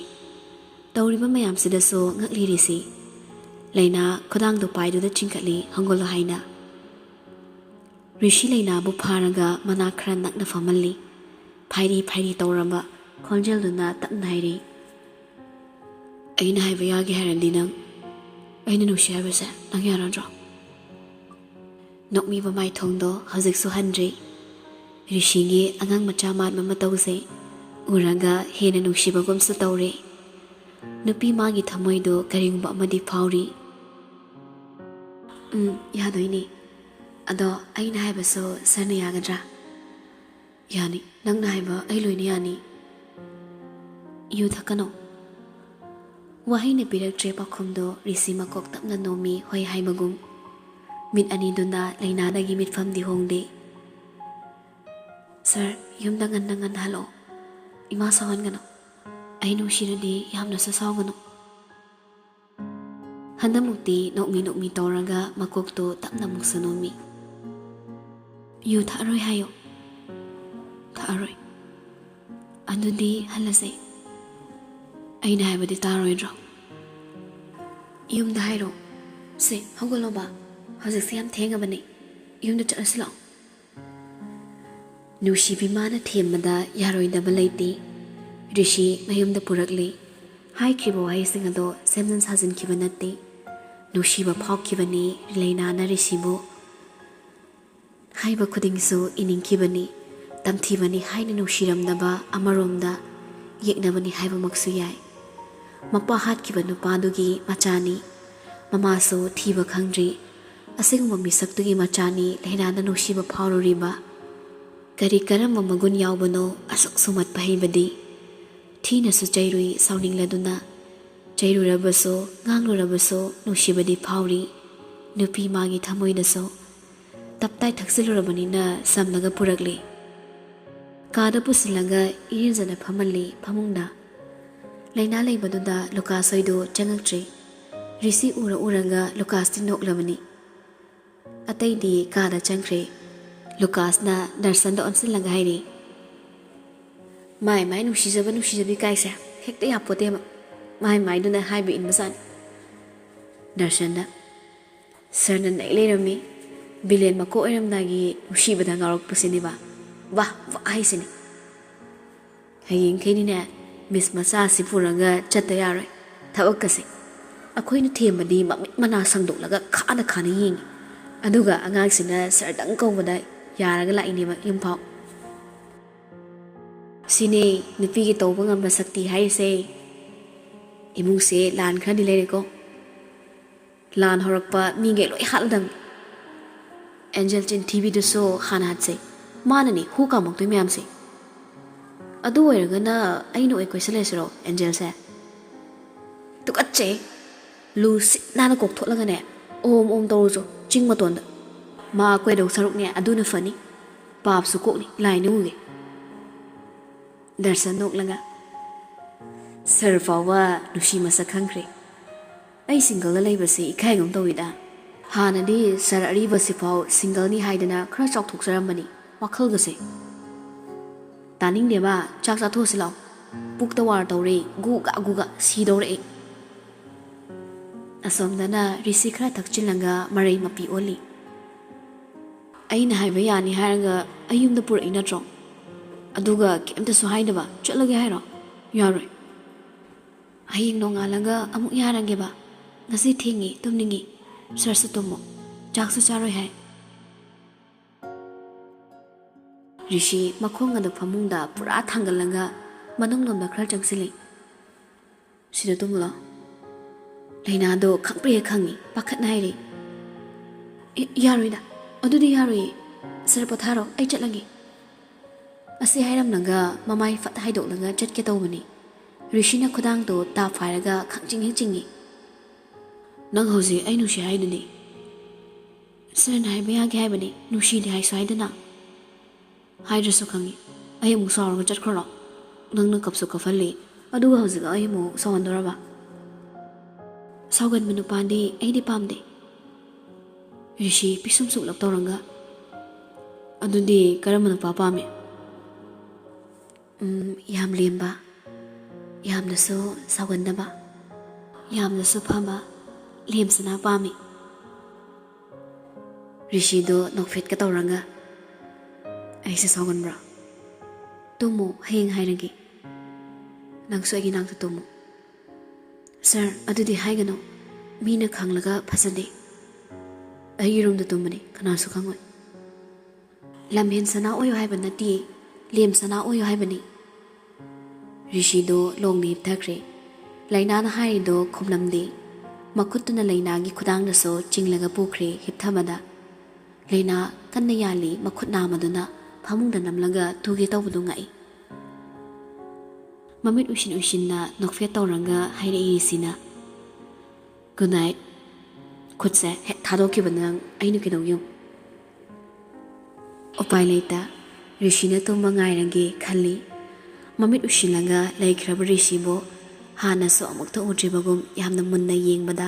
ꯇꯧꯔꯤꯕ ꯃꯌꯥꯝꯁꯤꯗꯁꯨ ꯉꯛꯂꯤ ꯔꯤꯁꯤ꯫ ꯂꯩꯅꯥ ꯈꯨꯗꯥꯡꯗꯨ ꯄꯥꯏꯗꯨꯅ ꯆꯤꯡꯈꯠꯂꯤ, "ꯍꯧꯒꯠꯂꯣ" ꯍꯥꯏꯅ꯫ ꯔꯤꯁꯤ ꯂꯩꯅꯥꯕꯨ ꯐꯥꯔꯒ ꯃꯅꯥꯛ ꯈꯔ ꯅꯛꯅ ꯐꯝꯍꯜꯂꯤ꯫ ꯐꯥꯏꯔꯤ ꯐꯥꯏꯔꯤ ꯇꯧꯔꯝꯕ ꯈꯣꯟꯖꯦꯜꯗꯨꯅ ꯇꯞꯅ ꯍꯥꯏꯔꯤ, "ꯑꯩꯅ ꯍꯥꯏꯕ ꯌꯥꯒꯦ ꯍꯥꯏꯔꯗꯤ ꯅꯪ ꯑꯩꯅ ꯅꯨꯡꯁꯤ ꯍꯥꯏꯕꯁꯦ ꯅꯪ ꯌꯥꯔꯗ꯭ꯔꯣ?" ꯅꯣꯛꯃꯤꯕ ꯃꯥꯏꯊꯣꯡꯗꯣ ꯍꯧꯖꯤꯛꯁꯨ ꯍꯟꯗ꯭ꯔꯤ꯫ ꯔꯤꯁꯤꯒꯤ ꯑꯉꯥꯡ ꯃꯆꯥ ꯃꯥꯟꯕ ꯃꯇꯧꯁꯦ ꯎꯔꯒ ꯍꯦꯟꯅ ꯅꯨꯡꯁꯤꯕꯒꯨꯝꯁꯨ ꯇꯧꯔꯦ꯫ ꯅꯨꯄꯤ ꯃꯥꯒꯤ ꯊꯃꯣꯏꯗꯣ ꯀꯔꯤꯒꯨꯝꯕ ꯑꯃꯗꯤ ꯐꯥꯎꯔꯤ꯫ "ꯎꯝ, ꯌꯥꯗꯣꯏꯅꯦ꯫ ꯑꯗꯣ ꯑꯩꯅ ꯍꯥꯏꯕꯁꯨ ꯁꯥꯔꯅ ꯌꯥꯒꯗ꯭ꯔꯥ?" "ꯌꯥꯅꯤ, ꯅꯪꯅ ꯍꯥꯏꯕ ꯑꯩ ꯂꯣꯏꯅ ꯌꯥꯅꯤ꯫ ꯌꯨ ꯊꯛꯀꯅꯣ꯫" ꯋꯥꯍꯩꯅ ꯄꯤꯔꯛꯇ꯭ꯔꯦ ꯄꯥꯎꯈꯨꯝꯗꯣ, ꯔꯤꯁꯤ ꯃꯀꯣꯛ ꯇꯞꯅ ꯅꯣꯝꯃꯤ, ꯍꯣꯏ ꯍꯥꯏꯕꯒꯨꯝ꯫ ꯃꯤꯠ ꯑꯅꯤꯗꯨꯅ ꯂꯩꯅꯥꯗꯒꯤ ꯃꯤꯠꯐꯝꯗꯤ ꯍꯣꯡꯗꯦ꯫ "ꯁꯥꯔ, ꯌꯨꯝꯗ ꯉꯟꯅ ꯉꯟꯅ ꯍꯜꯂꯛꯑꯣ꯫ ꯏꯃꯥ ꯁꯥꯎꯍꯟꯒꯅꯨ꯫ ꯑꯩ ꯅꯨꯡꯁꯤꯔꯗꯤ ꯌꯥꯝꯅꯁꯨ ꯁꯥꯎꯒꯅꯨ꯫" ꯍꯟꯗꯛꯃꯨꯛꯇꯤ ꯅꯣꯛꯃꯤ ꯅꯣꯛꯃꯤ ꯇꯧꯔꯒ ꯃꯀꯣꯛꯇꯣ ꯇꯞꯅ ꯑꯃꯨꯛꯁꯨ ꯅꯣꯝꯃꯤ꯫ "ꯌꯨ ꯊꯛꯑꯔꯣꯏ ꯍꯥꯏꯌꯣ꯫" "ꯊꯛꯑꯔꯣꯏ꯫" "ꯑꯗꯨꯗꯤ ꯍꯜꯂꯁꯦ꯫" "ꯑꯩꯅ ꯍꯥꯏꯕꯗꯤ ꯇꯥꯔꯣꯏꯗ꯭ꯔꯣ?" "ꯌꯨꯝꯗ ꯍꯥꯏꯔꯣ꯫" "ꯁꯦ, ꯍꯧꯒꯠꯂꯣꯕ꯫ ꯍꯧꯖꯤꯛꯁꯦ ꯌꯥꯝ ꯊꯦꯡꯉꯕꯅꯦ꯫ ꯌꯨꯝꯗ ꯆꯠꯂꯁꯤ ꯂꯥꯛꯑꯣ꯫" ꯅꯨꯡꯁꯤꯕꯤ ꯃꯥꯅ ꯊꯦꯝꯕꯗ ꯌꯥꯔꯣꯏꯗꯕ ꯂꯩꯇꯦ꯫ ꯔꯤꯁꯤ ꯃꯌꯨꯝꯗ ꯄꯨꯔꯛꯂꯤ꯫ ꯍꯥꯏꯈ꯭ꯔꯤꯕ ꯋꯥꯍꯩꯁꯤꯡ ꯑꯗꯣ ꯁꯦꯝꯖꯤꯟ ꯁꯥꯖꯤꯟꯈꯤꯕ ꯅꯠꯇꯦ꯫ ꯅꯨꯡꯁꯤꯕ ꯐꯥꯎꯈꯤꯕꯅꯤ ꯂꯩꯅꯥꯅ ꯔꯤꯁꯤꯕꯨ꯫ ꯍꯥꯏꯕ ꯈꯨꯗꯤꯡꯁꯨ ꯏꯅꯤꯡꯈꯤꯕꯅꯤ꯫ ꯇꯝꯊꯤꯕꯅꯤ ꯍꯥꯏꯅ ꯅꯨꯡꯁꯤꯔꯝꯗꯕ ꯑꯃꯔꯣꯝꯗ ꯌꯦꯛꯅꯕꯅꯤ ꯍꯥꯏꯕꯃꯛꯁꯨ ꯌꯥꯏ꯫ ꯃꯄꯥ ꯍꯥꯠꯈꯤꯕ ꯅꯨꯄꯥꯗꯨꯒꯤ ꯃꯆꯥꯅꯤ꯫ ꯃꯃꯥꯁꯨ ꯊꯤꯕ ꯈꯪꯗ꯭ꯔꯤ꯫ ꯑꯁꯤꯒꯨꯝꯕ ꯃꯤꯁꯛꯇꯨꯒꯤ ꯃꯆꯥꯅꯤ ꯂꯩꯅꯥꯅ ꯅꯨꯡꯁꯤꯕ ꯐꯥꯎꯔꯨꯔꯤꯕ꯫ ꯀꯔꯤ ꯀꯔꯝꯕ ꯃꯒꯨꯟ ꯌꯥꯎꯕꯅꯣ ꯑꯁꯨꯛ ꯁꯨꯝꯍꯠꯄ ꯍꯩꯕꯗꯤ? ꯊꯤꯅꯁꯨ ꯆꯩꯔꯨꯏ ꯁꯥꯎꯅꯤꯡꯂꯗꯨꯅ꯫ ꯆꯩꯔꯨꯔꯕꯁꯨ, ꯉꯥꯡꯂꯨꯔꯕꯁꯨ ꯅꯨꯡꯁꯤꯕꯗꯤ ꯐꯥꯎꯔꯤ꯫ ꯅꯨꯄꯤ ꯃꯥꯒꯤ ꯊꯃꯣꯏꯗꯁꯨ꯫ ꯇꯞꯇꯥꯏ ꯊꯛꯆꯤꯜꯂꯨꯔꯕꯅꯤꯅ ꯁꯝꯂꯒ ꯄꯨꯔꯛꯂꯤ꯫ ꯀꯥꯗ ꯄꯨꯁꯤꯜꯂꯒ ꯏꯔꯦꯟꯖꯅ ꯐꯝꯍꯜꯂꯤ ꯐꯃꯨꯡꯗ꯫ ꯂꯥꯏꯅꯥ ꯂꯩꯕꯗꯨꯗ ꯂꯨꯀꯥꯁ ꯍꯣꯏꯗꯨ ꯆꯪꯉꯛꯇ꯭ꯔꯦ꯫ ꯔꯤꯁꯤ ꯎꯔ ꯎꯔꯒ ꯂꯨꯀꯥꯁꯇꯤ ꯅꯣꯛꯂꯕꯅꯤ꯫ ꯑꯇꯩꯗꯤ ꯀꯥꯗ ꯆꯪꯈ꯭ꯔꯦ꯫ ꯂꯨꯀꯥꯁꯅ ꯗꯔꯁꯟꯗ ꯑꯣꯟꯁꯤꯜꯂꯒ ꯍꯥꯏꯔꯤ, "ꯃꯥꯏ ꯃꯥꯏ ꯅꯨꯡꯁꯤꯖꯕ ꯅꯨꯡꯁꯤꯖꯕꯤ ꯀꯥꯏꯁꯦ ꯍꯦꯛꯇ ꯌꯥꯄꯣꯠꯇꯦꯕ꯫ ꯃꯥꯏ ꯃꯥꯏꯗꯨꯅ ꯍꯥꯏꯕ ꯏꯟꯕꯖꯥꯠꯅꯤ꯫" ꯗꯔꯁꯟꯅ, "ꯁꯔꯅ ꯅꯩ ꯂꯩꯔꯝꯃꯤ꯫ ꯚꯤꯂꯦꯟ ꯃꯀꯣꯛ ꯑꯣꯏꯔꯝꯗꯥꯏꯒꯤ ꯅꯨꯡꯁꯤꯕꯗ ꯉꯥꯎꯔꯛꯄꯁꯤꯅꯦꯕ꯫ ꯋꯥ ꯋꯥ ꯍꯥꯏꯁꯤꯅꯤ꯫ ꯍꯌꯦꯡꯈꯩꯗꯤꯅꯦ, ꯃꯤꯁ ꯃꯆꯥꯁꯤ ꯄꯨꯔꯒ ꯆꯠꯇ ꯌꯥꯔꯣꯏ꯫ ꯊꯕꯛꯀꯁꯦ ꯑꯩꯈꯣꯏꯅ ꯊꯦꯝꯕꯗꯤ ꯃꯃꯤꯠ ꯃꯅꯥ ꯁꯪꯗꯣꯛꯂꯒ ꯈꯥꯅ ꯈꯥꯅ ꯌꯦꯡꯉꯤ꯫ ꯑꯗꯨꯒ ꯑꯉꯥꯡꯁꯤꯅ ꯁꯔꯗꯪ ꯀꯧꯕꯗ ꯌꯥꯔꯒ ꯂꯥꯛꯏꯅꯦꯕ ꯌꯨꯝꯐꯥꯎ꯫ ꯁꯤꯅꯦ ꯅꯨꯄꯤꯒꯤ ꯇꯧꯕ ꯉꯝꯕ ꯁꯛꯇꯤ ꯍꯥꯏꯔꯤꯁꯦ꯫ ꯏꯃꯨꯡꯁꯦ ꯂꯥꯟ ꯈꯔꯗꯤ ꯂꯩꯔꯦꯀꯣ꯫ ꯂꯥꯟ ꯍꯧꯔꯛꯄ ꯃꯤꯒꯩ ꯂꯣꯏ ꯍꯥꯠꯂꯗꯝꯅꯤ꯫ ꯑꯦꯟꯖꯦꯜ ꯆꯤꯟꯊꯤꯕꯤꯗꯨꯁꯨ ꯍꯥꯟꯅ ꯍꯥꯠꯁꯦ꯫ ꯃꯥꯅꯅꯤ ꯍꯨ ꯀꯥꯝꯃꯛꯇꯣꯏ ꯃꯌꯥꯝꯁꯦ꯫ ꯑꯗꯨ ꯑꯣꯏꯔꯒꯅ ꯑꯩꯅ ꯑꯣꯏ ꯀꯣꯏꯁꯜꯂꯁꯤꯔꯣ ꯑꯦꯟꯖꯦꯜꯁꯦ?" "ꯇꯨꯀꯠꯆꯩ꯫ ꯂꯨ ꯁꯤꯠ ꯅꯥꯟꯅ ꯀꯣꯛꯊꯣꯛꯂꯒꯅꯦ, ꯑꯣꯝ ꯑꯣꯝ ꯇꯧꯔꯨꯆꯣ ꯆꯤꯡ ꯃꯇꯣꯟꯗ꯫ ꯃꯥ ꯀꯣꯏꯗꯧ ꯁꯔꯨꯛꯅꯦ ꯑꯗꯨꯅ ꯐꯅꯤ꯫ ꯄꯥꯞꯁꯨ ꯀꯣꯛꯅꯤ, ꯂꯥꯏꯅ ꯎꯒꯦ꯫" ꯗꯔꯁꯟ ꯅꯣꯛꯂꯒ, "ꯁꯔ ꯐꯥꯎꯕ ꯅꯨꯡꯁꯤ ꯃꯁꯛ ꯈꯪꯈ꯭ꯔꯦ꯫ ꯑꯩ ꯁꯤꯡꯒꯜꯗ ꯂꯩꯕꯁꯦ ꯏꯀꯥꯏꯒꯨꯝ ꯇꯧꯏꯗ꯫ ꯍꯥꯟꯅꯗꯤ ꯁꯔ ꯑꯔꯤꯕꯁꯤꯐꯥꯎ ꯁꯤꯡꯒꯜꯅꯤ ꯍꯥꯏꯗꯅ ꯈꯔ ꯆꯥꯎꯊꯣꯛꯆꯔꯝꯕꯅꯤ ꯋꯥꯈꯜꯒꯁꯦ꯫ ꯇꯥꯅꯤꯡꯗꯦꯕ, ꯆꯥꯛ ꯆꯥꯊꯣꯛꯑꯁꯤ ꯂꯥꯛꯑꯣ꯫ ꯄꯨꯛꯇ ꯋꯥꯔ ꯇꯧꯔꯦ, ꯒꯨꯒ ꯒꯨꯒ ꯁꯤꯗꯧꯔꯦ ꯑꯩ꯫" ꯑꯁꯣꯝꯗꯅ ꯔꯤꯁꯤ ꯈꯔ ꯊꯛꯆꯤꯜꯂꯒ ꯃꯔꯩ ꯃꯄꯤ ꯑꯣꯜꯂꯤ꯫ "ꯑꯩꯅ ꯍꯥꯏꯕ ꯌꯥꯅꯤ ꯍꯥꯏꯔꯒ ꯑꯩ ꯌꯨꯝꯗ ꯄꯨꯔꯛꯏ ꯅꯠꯇ꯭ꯔꯣ? ꯑꯗꯨꯒ ꯀꯩꯝꯇꯁꯨ ꯍꯥꯏꯗꯕ ꯆꯠꯂꯒꯦ ꯍꯥꯏꯔꯣ? ꯌꯥꯔꯣꯏ꯫ ꯍꯌꯦꯡ ꯅꯣꯡꯉꯥꯜꯂꯒ ꯑꯃꯨꯛ ꯌꯥꯔꯒꯦꯕ꯫ ꯉꯁꯤ ꯊꯦꯡꯉꯤ, ꯇꯨꯝꯅꯤꯡꯉꯤ꯫ ꯁꯔꯁꯨ ꯇꯨꯝꯃꯣ꯫ ꯆꯥꯛꯁꯨ ꯆꯥꯔꯣꯏ ꯍꯥꯏ꯫" ꯔꯤꯁꯤ ꯃꯈꯣꯡ ꯑꯗꯨ ꯐꯃꯨꯡꯗ ꯄꯨꯔꯥ ꯊꯥꯡꯒꯠꯂꯒ ꯃꯅꯨꯡꯂꯣꯝꯗ ꯈꯔ ꯆꯪꯁꯤꯜꯂꯤ꯫ "ꯁꯤꯗ ꯇꯨꯝꯃꯨ ꯂꯥꯎ꯫" ꯂꯩꯅꯥꯗꯣ ꯈꯪꯄ꯭ꯔꯦ ꯈꯪꯉꯤ, ꯄꯥꯈꯠꯅ ꯍꯥꯏꯔꯤ꯫ "ꯑꯦ, ꯌꯥꯔꯣꯏꯗ, ꯑꯗꯨꯗꯤ ꯌꯥꯔꯣꯏꯌꯦ꯫ ꯁꯔ ꯄꯣꯊꯥꯔꯣ, ꯑꯩ ꯆꯠꯂꯒꯦ꯫" ꯑꯁꯤ ꯍꯥꯏꯔꯝꯂꯒ ꯃꯃꯥꯏ ꯐꯠ ꯍꯥꯏꯗꯣꯛꯂꯒ ꯆꯠꯀꯦ ꯇꯧꯕꯅꯤ꯫ ꯔꯤꯁꯤꯅ ꯈꯨꯗꯥꯡꯗꯣ ꯇꯥꯞ ꯍꯥꯏꯔꯒ ꯈꯪꯆꯤꯡ ꯍꯦꯛ ꯆꯤꯡꯉꯤ꯫ "ꯅꯪ ꯍꯧꯖꯤꯛ ꯑꯩ ꯅꯨꯡꯁꯤ ꯍꯥꯏꯗꯨꯗꯤ?" "ꯁꯔꯅ ꯍꯥꯏꯕ ꯌꯥꯒꯦ ꯍꯥꯏꯕꯅꯤ, ꯅꯨꯡꯁꯤꯗꯦ ꯍꯥꯏꯁꯨ ꯍꯥꯏꯗꯅ꯫" "ꯍꯥꯏꯗ꯭ꯔꯁꯨ ꯈꯪꯉꯤ꯫ ꯑꯩ ꯑꯃꯨꯛ ꯁꯥꯎꯔꯒ ꯆꯠꯈ꯭ꯔꯣꯔꯣ? ꯅꯪꯅ ꯀꯞꯁꯨ ꯀꯞꯍꯜꯂꯤ꯫ ꯑꯗꯨꯒ ꯍꯧꯖꯤꯛ ꯑꯩ ꯑꯃꯨꯛ ꯁꯥꯎꯍꯟꯗꯣꯔꯕ? ꯁꯥꯎꯒꯟꯕ ꯅꯨꯄꯥꯗꯤ ꯑꯩꯗꯤ ꯄꯥꯝꯗꯦ꯫ ꯔꯤꯁꯤ ꯄꯤꯁꯨꯝ ꯁꯨꯛꯂꯞ ꯇꯧꯔꯒ, "ꯑꯗꯨꯗꯤ ꯀꯔꯝꯕ ꯅꯨꯄꯥ ꯄꯥꯝꯃꯤ?" "ꯎꯝ, ꯌꯥꯝ ꯂꯦꯝꯕ, ꯌꯥꯝꯅꯁꯨ ꯁꯥꯎꯒꯟꯗꯕ, ꯌꯥꯝꯅꯁꯨ ꯐꯕ, ꯂꯦꯝꯁꯅꯥ ꯄꯥꯝꯃꯤ꯫" ꯔꯤꯁꯤꯗꯣ ꯅꯣꯛꯐꯦꯠꯀ ꯇꯧꯔꯒ, "ꯑꯩꯁꯦ ꯁꯥꯎꯒꯟꯕ꯭ꯔꯣ? ꯇꯨꯝꯃꯣ, ꯍꯌꯦꯡ ꯍꯥꯏꯔꯒꯦ꯫ ꯅꯪꯁꯨ ꯑꯩꯒꯤ ꯅꯥꯛꯇ ꯇꯨꯝꯃꯣ꯫" "ꯁꯥꯔ, ꯑꯗꯨꯗꯤ ꯍꯥꯏꯒꯅꯨ꯫ ꯃꯤꯅ ꯈꯪꯂꯒ ꯐꯖꯗꯦ꯫ ꯑꯩꯒꯤ ꯔꯨꯝꯗ ꯇꯨꯝꯕꯅꯤ, ꯀꯅꯥꯁꯨ ꯈꯪꯉꯣꯏ꯫" "ꯂꯝꯍꯦꯟ ꯁꯅꯥ ꯑꯣꯏꯌꯨ ꯍꯥꯏꯕ ꯅꯠꯇꯦ, ꯂꯦꯝ ꯁꯅꯥ ꯑꯣꯏꯌꯨ ꯍꯥꯏꯕꯅꯤ꯫" ꯔꯤꯁꯤꯗꯣ ꯂꯣꯡꯅ ꯍꯤꯞꯊꯈ꯭ꯔꯦ꯫ ꯂꯩꯅꯥꯅ ꯍꯥꯏꯔꯤꯗꯣ ꯈꯨꯝꯂꯝꯗꯦ꯫ ꯃꯈꯨꯠꯇꯨꯅ ꯂꯩꯅꯥꯒꯤ ꯈꯨꯗꯥꯡꯗꯁꯨ ꯆꯤꯡꯂꯒ ꯄꯨꯈ꯭ꯔꯦ ꯍꯤꯞꯊꯕꯗ꯫ ꯂꯩꯅꯥ ꯀꯟꯅ ꯌꯥꯜꯂꯤ, ꯃꯈꯨꯠ ꯅꯥꯝꯃꯗꯨꯅ ꯐꯃꯨꯡꯗ ꯅꯝꯂꯒ ꯇꯨꯒꯦ ꯇꯧꯕꯗꯨ ꯉꯛꯏ꯫ ꯃꯃꯤꯠ ꯎꯏꯁꯤꯟ ꯎꯏꯁꯤꯟꯅ ꯅꯣꯛꯐꯦꯠ ꯇꯧꯔꯒ ꯍꯥꯏꯔꯛꯏ ꯔꯤꯁꯤꯅ, "Good night꯫ ꯈꯨꯠꯁꯦ ꯍꯦꯛ ꯊꯥꯗꯣꯛꯈꯤꯕ ꯅꯪ ꯑꯩꯅ ꯀꯩꯗꯧ ꯌꯦꯡꯉꯨ꯫" ꯎꯄꯥꯏ ꯂꯩꯇ ꯔꯤꯁꯤꯅ ꯇꯨꯝꯕ ꯉꯥꯏꯔꯒꯦ ꯈꯜꯂꯤ꯫ ꯃꯃꯤꯠ ꯎꯏꯁꯤꯜꯂꯒ ꯂꯩꯈ꯭ꯔꯕ ꯔꯤꯁꯤꯕꯨ ꯍꯥꯟꯅꯁꯨ ꯑꯃꯨꯛꯇ ꯎꯗ꯭ꯔꯤꯕꯒꯨꯝ ꯌꯥꯝꯅ ꯃꯨꯟꯅ ꯌꯦꯡꯕꯗ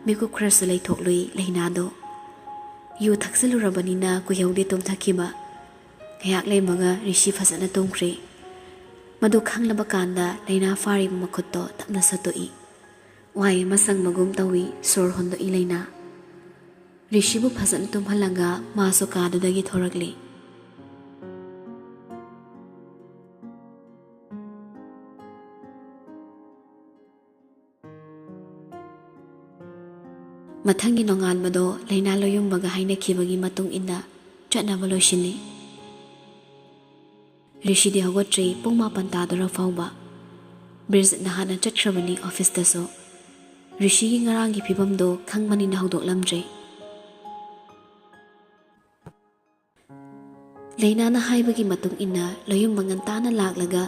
ꯃꯤꯀꯨꯞ ꯈꯔꯁꯨ ꯂꯩꯊꯣꯛꯂꯨꯏ ꯂꯩꯅꯥꯗꯣ꯫ ꯌꯨ ꯊꯛꯆꯜꯂꯨꯔꯕꯅꯤꯅ ꯀꯨꯏꯍꯧꯗꯦ ꯇꯨꯝꯊꯈꯤꯕ꯫ ꯉꯥꯏꯍꯥꯛ ꯂꯩꯔꯝꯃꯒ ꯔꯤꯁꯤ ꯐꯖꯅ ꯇꯨꯝꯈ꯭ꯔꯦ꯫ ꯃꯗꯨ ꯈꯪꯂꯕ ꯀꯥꯟꯗ ꯂꯩꯅꯥ ꯐꯥꯔꯤꯕ ꯃꯈꯨꯠꯇꯣ ꯇꯞꯅ ꯁꯠꯇꯣꯛꯏ꯫ ꯋꯥꯍꯩ ꯑꯃ ꯁꯪꯕꯒꯨꯝ ꯇꯧꯏ, ꯁꯣꯔ ꯍꯣꯟꯗꯣꯛꯏ ꯂꯩꯅꯥ꯫ ꯔꯤꯁꯤꯕꯨ ꯐꯖꯅ ꯇꯨꯝꯍꯜꯂꯒ ꯃꯥꯁꯨ ꯀꯥꯗꯨꯗꯒꯤ ꯊꯣꯔꯛꯂꯤ꯫ ꯃꯊꯪꯒꯤ ꯅꯣꯡꯉꯥꯟꯕꯗꯣ ꯂꯩꯅꯥ ꯂꯣꯌꯨꯝꯕꯒ ꯍꯥꯏꯅꯈꯤꯕꯒꯤ ꯃꯇꯨꯡ ꯏꯟꯅ ꯆꯠꯅꯕ ꯂꯣꯏꯁꯤꯜꯂꯤ꯫ ꯔꯤꯁꯤꯗꯤ ꯍꯧꯒꯠꯇ꯭ꯔꯤ, ꯄꯨꯡ ꯃꯥꯄꯟ ꯇꯥꯗꯣꯔ ꯐꯥꯎꯕ꯫ ꯕ꯭ꯔꯤꯖꯤꯠꯅ ꯍꯥꯟꯅ ꯆꯠꯈ꯭ꯔꯕꯅꯤ ꯑꯣꯐꯤꯁꯇꯁꯨ꯫ ꯔꯤꯁꯤꯒꯤ ꯉꯔꯥꯡꯒꯤ ꯐꯤꯕꯝꯗꯣ ꯈꯪꯕꯅꯤꯅ ꯍꯧꯗꯣꯛꯂꯝꯗ꯭ꯔꯦ꯫ ꯂꯩꯅꯥꯅ ꯍꯥꯏꯕꯒꯤ ꯃꯇꯨꯡ ꯏꯟꯅ ꯂꯣꯌꯨꯝꯕ ꯉꯟꯇꯥꯅ ꯂꯥꯛꯂꯒ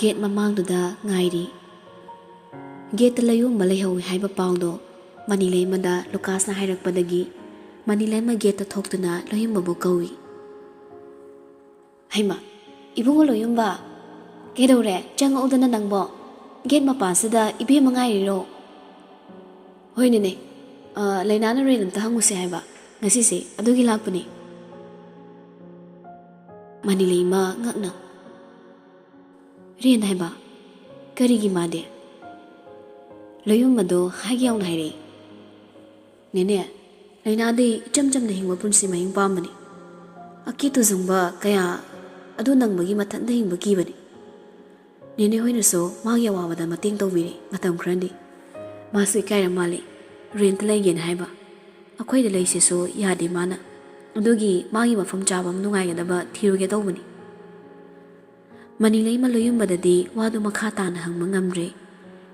ꯒꯦꯠ ꯃꯃꯥꯡꯗꯨꯗ ꯉꯥꯏꯔꯤ꯫ ꯒꯦꯠꯇ ꯂꯣꯌꯨꯝꯕ ꯂꯩꯍꯧꯏ ꯍꯥꯏꯕ ꯄꯥꯎꯗꯣ ꯃꯅꯤꯂꯩꯃꯗ ꯂꯨꯀꯥꯁꯅ ꯍꯥꯏꯔꯛꯄꯗꯒꯤ ꯃꯅꯤꯂꯩꯃ ꯒꯦꯠꯇ ꯊꯣꯛꯇꯨꯅ ꯂꯣꯌꯨꯝꯕꯕꯨ ꯀꯧꯏ꯫ "ꯍꯩꯃꯥ, ꯏꯕꯨꯡꯉꯣ ꯂꯣꯌꯨꯝꯕ, ꯀꯩꯗꯧꯔꯦ? ꯆꯪꯉꯛꯎꯗꯅ ꯅꯪꯕꯣ꯫" ꯒꯦꯠ ꯃꯄꯥꯁꯤꯗ ꯏꯕꯦꯝꯃ ꯉꯥꯏꯔꯤꯔꯣ? ꯍꯣꯏꯅꯦꯅꯦ, ꯑ, ꯂꯩꯅꯥꯅ ꯔꯦꯟ ꯑꯝꯇ ꯍꯪꯉꯨꯁꯦ ꯍꯥꯏꯕ ꯉꯁꯤꯁꯦ, ꯑꯗꯨꯒꯤ ꯂꯥꯛꯄꯅꯦ꯫ ꯃꯅꯤꯂꯩꯃ ꯉꯛꯅ, "ꯔꯦꯟ ꯍꯥꯏꯕ? ꯀꯔꯤꯒꯤ ꯃꯥꯗꯤ?" ꯂꯣꯌꯨꯝꯕꯗꯣ ꯍꯥꯏꯒꯦ ꯌꯥꯎꯅ ꯍꯥꯏꯔꯛꯏ꯫ "ꯅꯦꯅꯦ, ꯂꯩꯅꯥꯗꯤ ꯏꯆꯝ ꯆꯝꯅ ꯍꯤꯡꯕ ꯄꯨꯟꯁꯤ ꯃꯍꯤꯡ ꯄꯥꯝꯕꯅꯤ꯫ ꯑꯀꯤ ꯇꯨꯖꯨꯡꯕ ꯀꯌꯥ ꯑꯗꯨ ꯅꯪꯕꯒꯤ ꯃꯊꯟꯇ ꯍꯤꯡꯕ ꯀꯤꯕꯅꯤ꯫ ꯅꯦꯅꯦ ꯍꯣꯏꯅꯁꯨ ꯃꯥꯒꯤ ꯑꯋꯥꯕꯗ ꯃꯇꯦꯡ ꯇꯧꯕꯤꯔꯦ ꯃꯇꯝ ꯈꯔꯗꯤ꯫ ꯃꯥꯁꯨ ꯏꯀꯥꯏꯔ ꯃꯥꯜꯂꯦ, ꯔꯦꯟꯇ ꯂꯩꯒꯦꯅ ꯍꯥꯏꯕ꯫ ꯑꯩꯈꯣꯏꯗ ꯂꯩꯁꯤꯁꯨ ꯌꯥꯗꯦ ꯃꯥꯅ꯫ ꯑꯗꯨꯒꯤ ꯃꯥꯒꯤ ꯃꯐꯝ ꯆꯥꯕ ꯑꯃ ꯅꯨꯡꯉꯥꯏꯒꯗꯕ ꯊꯤꯔꯨꯒꯦ ꯇꯧꯕꯅꯤ꯫" ꯃꯅꯤꯂꯩꯃ ꯂꯣꯌꯨꯝꯕꯗꯗꯤ ꯋꯥꯗꯨ ꯃꯈꯥ ꯇꯥꯅ ꯍꯪꯕ ꯉꯝꯗ꯭ꯔꯦ꯫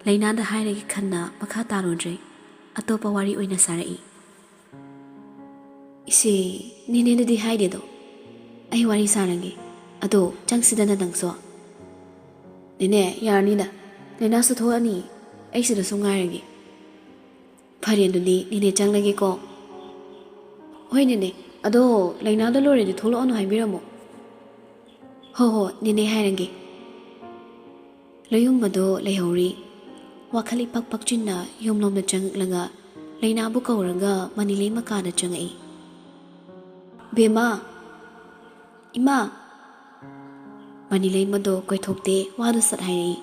ꯂꯩꯅꯥꯗ ꯍꯥꯏꯔꯒꯦ ꯈꯟꯅ ꯃꯈꯥ ꯇꯥꯔꯨꯗ꯭ꯔꯦ꯫ ꯑꯇꯣꯞꯄ ꯋꯥꯔꯤ ꯑꯣꯏꯅ ꯁꯥꯔꯛꯏ꯫ "ꯏꯆꯦ, ꯅꯦꯅꯦꯗꯗꯤ ꯍꯥꯏꯗꯦꯗꯣ꯫ ꯑꯩ ꯋꯥꯔꯤ ꯁꯥꯔꯒꯦ꯫ ꯑꯗꯣ ꯆꯪꯁꯤꯗꯅ ꯅꯪꯁꯨ꯫" "ꯅꯦꯅꯦ, ꯌꯥꯔꯅꯤꯗ꯫ ꯂꯩꯅꯥꯁꯨ ꯊꯣꯛꯑꯅꯤ꯫ ꯑꯩ ꯁꯤꯗ ꯁꯨꯝ ꯉꯥꯏꯔꯒꯦ꯫" "ꯐꯔꯦ, ꯑꯗꯨꯗꯤ ꯅꯦꯅꯦ ꯆꯪꯂꯒꯦꯀꯣ꯫" "ꯍꯣꯏ ꯅꯦꯅꯦ, ꯑꯗꯣ ꯂꯩꯅꯥꯗꯣ ꯂꯣꯏꯔꯗꯤ ꯊꯣꯛꯂꯛꯑꯅꯨ ꯍꯥꯏꯕꯤꯔꯝꯃꯣ꯫" "ꯍꯣ ꯍꯣ, ꯅꯦꯅꯦ ꯍꯥꯏꯔꯒꯦ꯫" ꯂꯣꯌꯨꯝꯕꯗꯣ ꯂꯩꯍꯧꯔꯤ꯫ ꯋꯥꯈꯜ ꯏꯄꯛ ꯄꯛꯆꯤꯟꯅ ꯌꯨꯝꯂꯣꯝꯗ ꯆꯪꯉꯛꯂꯒ ꯂꯩꯅꯥꯕꯨ ꯀꯧꯔꯒ ꯃꯅꯤꯂꯩꯃ ꯀꯥꯗ ꯆꯪꯉꯛꯏ꯫ "ꯕꯦꯝꯃ! ꯏꯃꯥ!" ꯃꯅꯤꯂꯩꯃꯗꯣ ꯀꯣꯏꯊꯣꯛꯇꯦ, ꯋꯥꯗꯨ ꯁꯠ ꯍꯥꯏꯔꯛꯏ꯫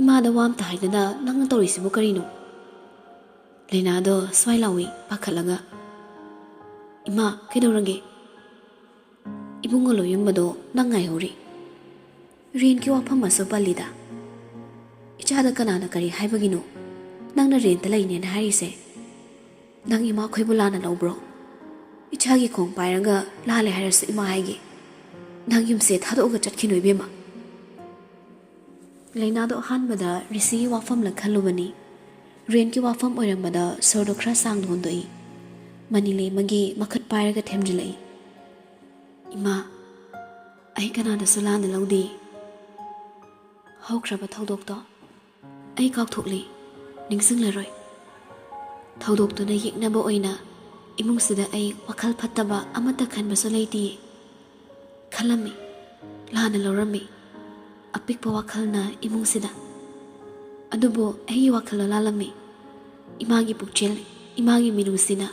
"ꯏꯃꯥꯗ ꯋꯥ ꯑꯝꯇ ꯍꯥꯏꯗꯅ ꯅꯪꯅ ꯇꯧꯔꯤꯁꯤꯕꯨ ꯀꯔꯤꯅꯣ?" ꯂꯩꯅꯥꯗꯣ ꯁ꯭ꯋꯥꯏ ꯂꯥꯎꯏ ꯄꯥꯈꯠꯂꯒ꯫ "ꯏꯃꯥ, ꯀꯩꯗꯧꯔꯒꯦ?" "ꯏꯕꯨꯡꯉꯣ ꯂꯣꯌꯨꯝꯕꯗꯣ ꯅꯪ ꯉꯥꯏꯍꯧꯔꯤ꯫ ꯔꯦꯟꯀꯤ ꯋꯥꯐꯝ ꯑꯃꯁꯨ ꯄꯜꯂꯤꯗ꯫ ꯏꯆꯥꯗ ꯀꯅꯥꯅ ꯀꯔꯤ ꯍꯥꯏꯕꯒꯤꯅꯣ ꯅꯪꯅ ꯔꯦꯟꯇ ꯂꯩꯅꯦꯅ ꯍꯥꯏꯔꯤꯁꯦ? ꯅꯪ ꯏꯃꯥꯈꯣꯏꯕꯨ ꯂꯥꯟꯅ ꯂꯧꯕ꯭ꯔꯣ? ꯏꯆꯥꯒꯤ ꯈꯣꯡ ꯄꯥꯏꯔꯒ ꯂꯥꯜꯂꯦ ꯍꯥꯏꯔꯁꯨ ꯏꯃꯥ ꯍꯥꯏꯒꯦ꯫ ꯅꯪ ꯌꯨꯝꯁꯦ ꯊꯥꯗꯣꯛꯑꯒ ꯆꯠꯈꯤꯅꯨ ꯏꯕꯦꯝꯃ꯫" ꯂꯩꯅꯥꯗꯣ ꯑꯍꯥꯟꯕꯗ ꯔꯤꯁꯤꯒꯤ ꯋꯥꯐꯝꯂ ꯈꯜꯂꯨꯕꯅꯤ꯫ ꯔꯦꯟꯀꯤ ꯋꯥꯐꯝ ꯑꯣꯏꯔꯝꯕꯗ ꯁꯣꯔꯗꯣ ꯈꯔ ꯁꯥꯡꯅ ꯍꯣꯟꯗꯣꯛꯏ꯫ ꯃꯅꯤꯂꯩꯃꯒꯤ ꯃꯈꯨꯠ ꯄꯥꯏꯔꯒ ꯊꯦꯝꯖꯤꯜꯂꯛꯏ꯫ "ꯏꯃꯥ, ꯑꯩ ꯀꯅꯥꯗꯁꯨ ꯂꯥꯟꯅ ꯂꯧꯗꯦ꯫ ꯍꯧꯈ꯭ꯔꯕ ꯊꯧꯗꯣꯛꯇꯣ ꯑꯩ ꯀꯥꯎꯊꯣꯛꯂꯦ, ꯅꯤꯡꯁꯤꯡꯂꯔꯣꯏ꯫ ꯊꯧꯗꯣꯛꯇꯨꯅ ꯌꯦꯛꯅꯕ ꯑꯣꯏꯅ ꯏꯃꯨꯡꯁꯤꯗ ꯑꯩ ꯋꯥꯈꯜ ꯐꯠꯇꯕ ꯑꯃꯠꯇ ꯈꯟꯕꯁꯨ ꯂꯩꯇꯦ꯫ ꯈꯜꯂꯝꯃꯤ, ꯂꯥꯟꯅ ꯂꯧꯔꯝꯃꯤ꯫ ꯑꯄꯤꯛꯄ ꯋꯥꯈꯜꯅ ꯏꯃꯨꯡꯁꯤꯗ꯫ ꯑꯗꯨꯕꯨ ꯑꯩꯒꯤ ꯋꯥꯈꯜꯗ ꯂꯥꯜꯂꯝꯃꯤ꯫ ꯏꯃꯥꯒꯤ ꯄꯨꯛꯆꯦꯜ, ꯏꯃꯥꯒꯤ ꯃꯤꯅꯨꯡꯁꯤꯅ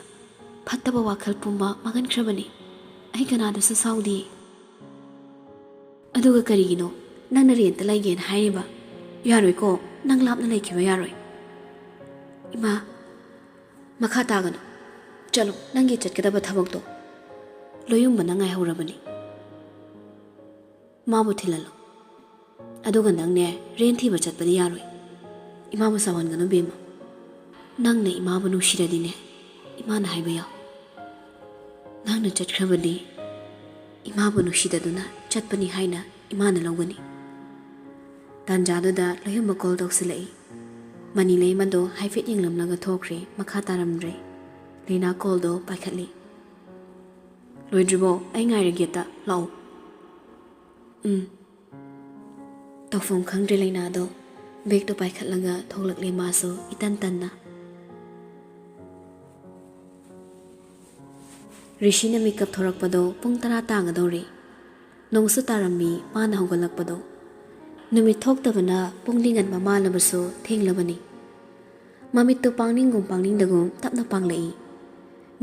ꯐꯠꯇꯕ ꯋꯥꯈꯜ ꯄꯨꯝꯕ ꯃꯥꯡꯍꯟꯈ꯭ꯔꯕꯅꯤ꯫ ꯑꯩ ꯀꯅꯥꯗꯁꯨ ꯁꯥꯎꯗꯦ꯫ ꯑꯗꯨꯒ ꯀꯔꯤꯒꯤꯅꯣ ꯅꯪꯅ ꯔꯦꯟꯇ ꯂꯩꯒꯦꯅ ꯍꯥꯏꯔꯤꯕ? ꯌꯥꯔꯣꯏꯀꯣ, ꯅꯪ ꯂꯥꯞꯅ ꯂꯩꯈꯤꯕ ꯌꯥꯔꯣꯏ꯫ ꯏꯃꯥ, ꯃꯈꯥ ꯇꯥꯒꯅꯨ꯫ ꯆꯠꯂꯣ, ꯅꯪꯒꯤ ꯆꯠꯀꯗꯕ ꯊꯕꯛꯇꯣ꯫ ꯂꯣꯌꯨꯝꯕꯅ ꯉꯥꯏꯍꯧꯔꯕꯅꯤ꯫ ꯃꯥꯕꯨ ꯊꯤꯜꯍꯜꯂꯣ꯫ ꯑꯗꯨꯒ ꯅꯪꯅꯦ, ꯔꯦꯟ ꯊꯤꯕ ꯆꯠꯄꯗꯤ ꯌꯥꯔꯣꯏ꯫ ꯏꯃꯥꯕꯨ ꯁꯥꯎꯍꯟꯒꯅꯨ ꯕꯦꯝꯃ꯫ ꯅꯪꯅ ꯏꯃꯥꯕꯨ ꯅꯨꯡꯁꯤꯔꯗꯤꯅꯦ, ꯏꯃꯥꯅ ꯍꯥꯏꯕ ꯌꯥꯎ꯫ ꯅꯪꯅ ꯆꯠꯈ꯭ꯔꯕꯗꯤ ꯏꯃꯥꯕꯨ ꯅꯨꯡꯁꯤꯗꯗꯨꯅ ꯆꯠꯄꯅꯤ ꯍꯥꯏꯅ ꯏꯃꯥꯅ ꯂꯧꯒꯅꯤ꯫ ꯇꯥꯟꯖꯥꯗꯨꯗ ꯂꯣꯌꯨꯝꯕ ꯀꯣꯜ ꯇꯧꯁꯤꯜꯂꯛꯏ꯫ ꯃꯅꯤ ꯂꯩꯃꯗꯣ ꯍꯥꯏꯐꯦꯠ ꯌꯦꯡꯂꯝꯂꯒ ꯊꯣꯛꯈ꯭ꯔꯦ, ꯃꯈꯥ ꯇꯥꯔꯝꯗ꯭ꯔꯦ꯫ ꯂꯩꯅꯥ ꯀꯣꯜꯗꯣ ꯄꯥꯏꯈꯠꯂꯤ꯫ "ꯂꯣꯏꯗ꯭ꯔꯤꯕꯣ? ꯑꯩ ꯉꯥꯏꯔꯒꯦ, ꯇ ꯂꯥꯛꯑꯣ꯫" "ꯎꯝ꯫" ꯇꯧꯐꯝ ꯈꯪꯗ꯭ꯔꯦ ꯂꯩꯅꯥꯗꯣ꯫ ꯕꯦꯒꯇꯣ ꯄꯥꯏꯈꯠꯂꯒ ꯊꯣꯛꯂꯛꯂꯦ ꯃꯥꯁꯨ ꯏꯇꯟ ꯇꯟꯅ꯫ ꯔꯤꯁꯤꯅ ꯃꯤꯀꯞ ꯊꯣꯔꯛꯄꯗꯣ ꯄꯨꯡ ꯇꯔꯥ ꯇꯥꯒꯗꯧꯔꯦ꯫ ꯅꯣꯡꯁꯨ ꯇꯥꯔꯝꯃꯤ ꯃꯥꯅ ꯍꯧꯒꯠꯂꯛꯄꯗꯣ꯫ ꯅꯨꯃꯤꯠ ꯊꯣꯛꯇꯕꯅ ꯄꯨꯡꯗꯤ ꯉꯟꯕ ꯃꯥꯜꯂꯕꯁꯨ ꯊꯦꯡꯂꯕꯅꯤ꯫ ꯃꯃꯤꯠꯇꯨ ꯄꯥꯡꯅꯤꯡꯒꯨꯝ ꯄꯥꯡꯅꯤꯡꯗꯒꯨꯝ ꯇꯞꯅ ꯄꯥꯡꯂꯛꯏ꯫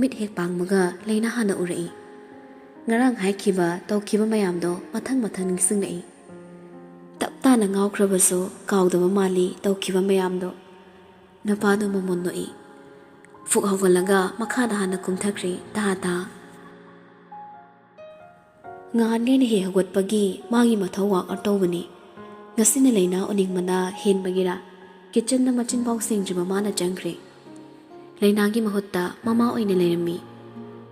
ꯃꯤꯠ ꯍꯦꯛ ꯄꯥꯡꯕꯒ ꯂꯩꯅꯥ ꯍꯥꯟꯅ ꯎꯔꯛꯏ꯫ ꯉꯔꯥꯡ ꯍꯥꯏꯈꯤꯕ, ꯇꯧꯈꯤꯕ ꯃꯌꯥꯝꯗꯣ ꯃꯊꯪ ꯃꯊꯪ ꯅꯤꯡꯁꯤꯡꯂꯛꯏ꯫ ꯇꯞ ꯇꯥꯅ ꯉꯥꯎꯈ꯭ꯔꯕꯁꯨ ꯀꯥꯎꯗꯕ ꯃꯥꯜꯂꯤ ꯇꯧꯈꯤꯕ ꯃꯌꯥꯝꯗꯣ꯫ ꯅꯨꯄꯥꯗꯨ ꯃꯃꯣꯟ ꯅꯣꯛꯏ꯫ ꯐꯨꯛ ꯍꯧꯒꯠꯂꯒ ꯃꯈꯥꯗ ꯍꯥꯟꯅ ꯀꯨꯝꯊꯈ꯭ꯔꯦ ꯇꯥ ꯇꯥ꯫ ꯉꯍꯥꯟꯒꯩꯅ ꯍꯦꯛ ꯍꯧꯒꯠꯄꯒꯤ ꯃꯥꯒꯤ ꯃꯊꯧ ꯋꯥꯛ ꯑꯥꯎꯠ ꯇꯧꯕꯅꯤ꯫ ꯉꯁꯤꯅ ꯂꯩꯅꯥ ꯎꯅꯤꯡꯕꯅ ꯍꯦꯟꯕꯒꯤꯔꯥ, ꯀꯤꯠꯆꯟꯗ ꯃꯆꯤꯟꯐꯥꯎ ꯁꯦꯡꯗ꯭ꯔꯤꯕ ꯃꯥꯅ ꯆꯪꯈ꯭ꯔꯦ꯫ ꯂꯩꯅꯥꯒꯤ ꯃꯍꯨꯠꯇ ꯃꯃꯥ ꯑꯣꯏꯅ ꯂꯩꯔꯝꯃꯤ꯫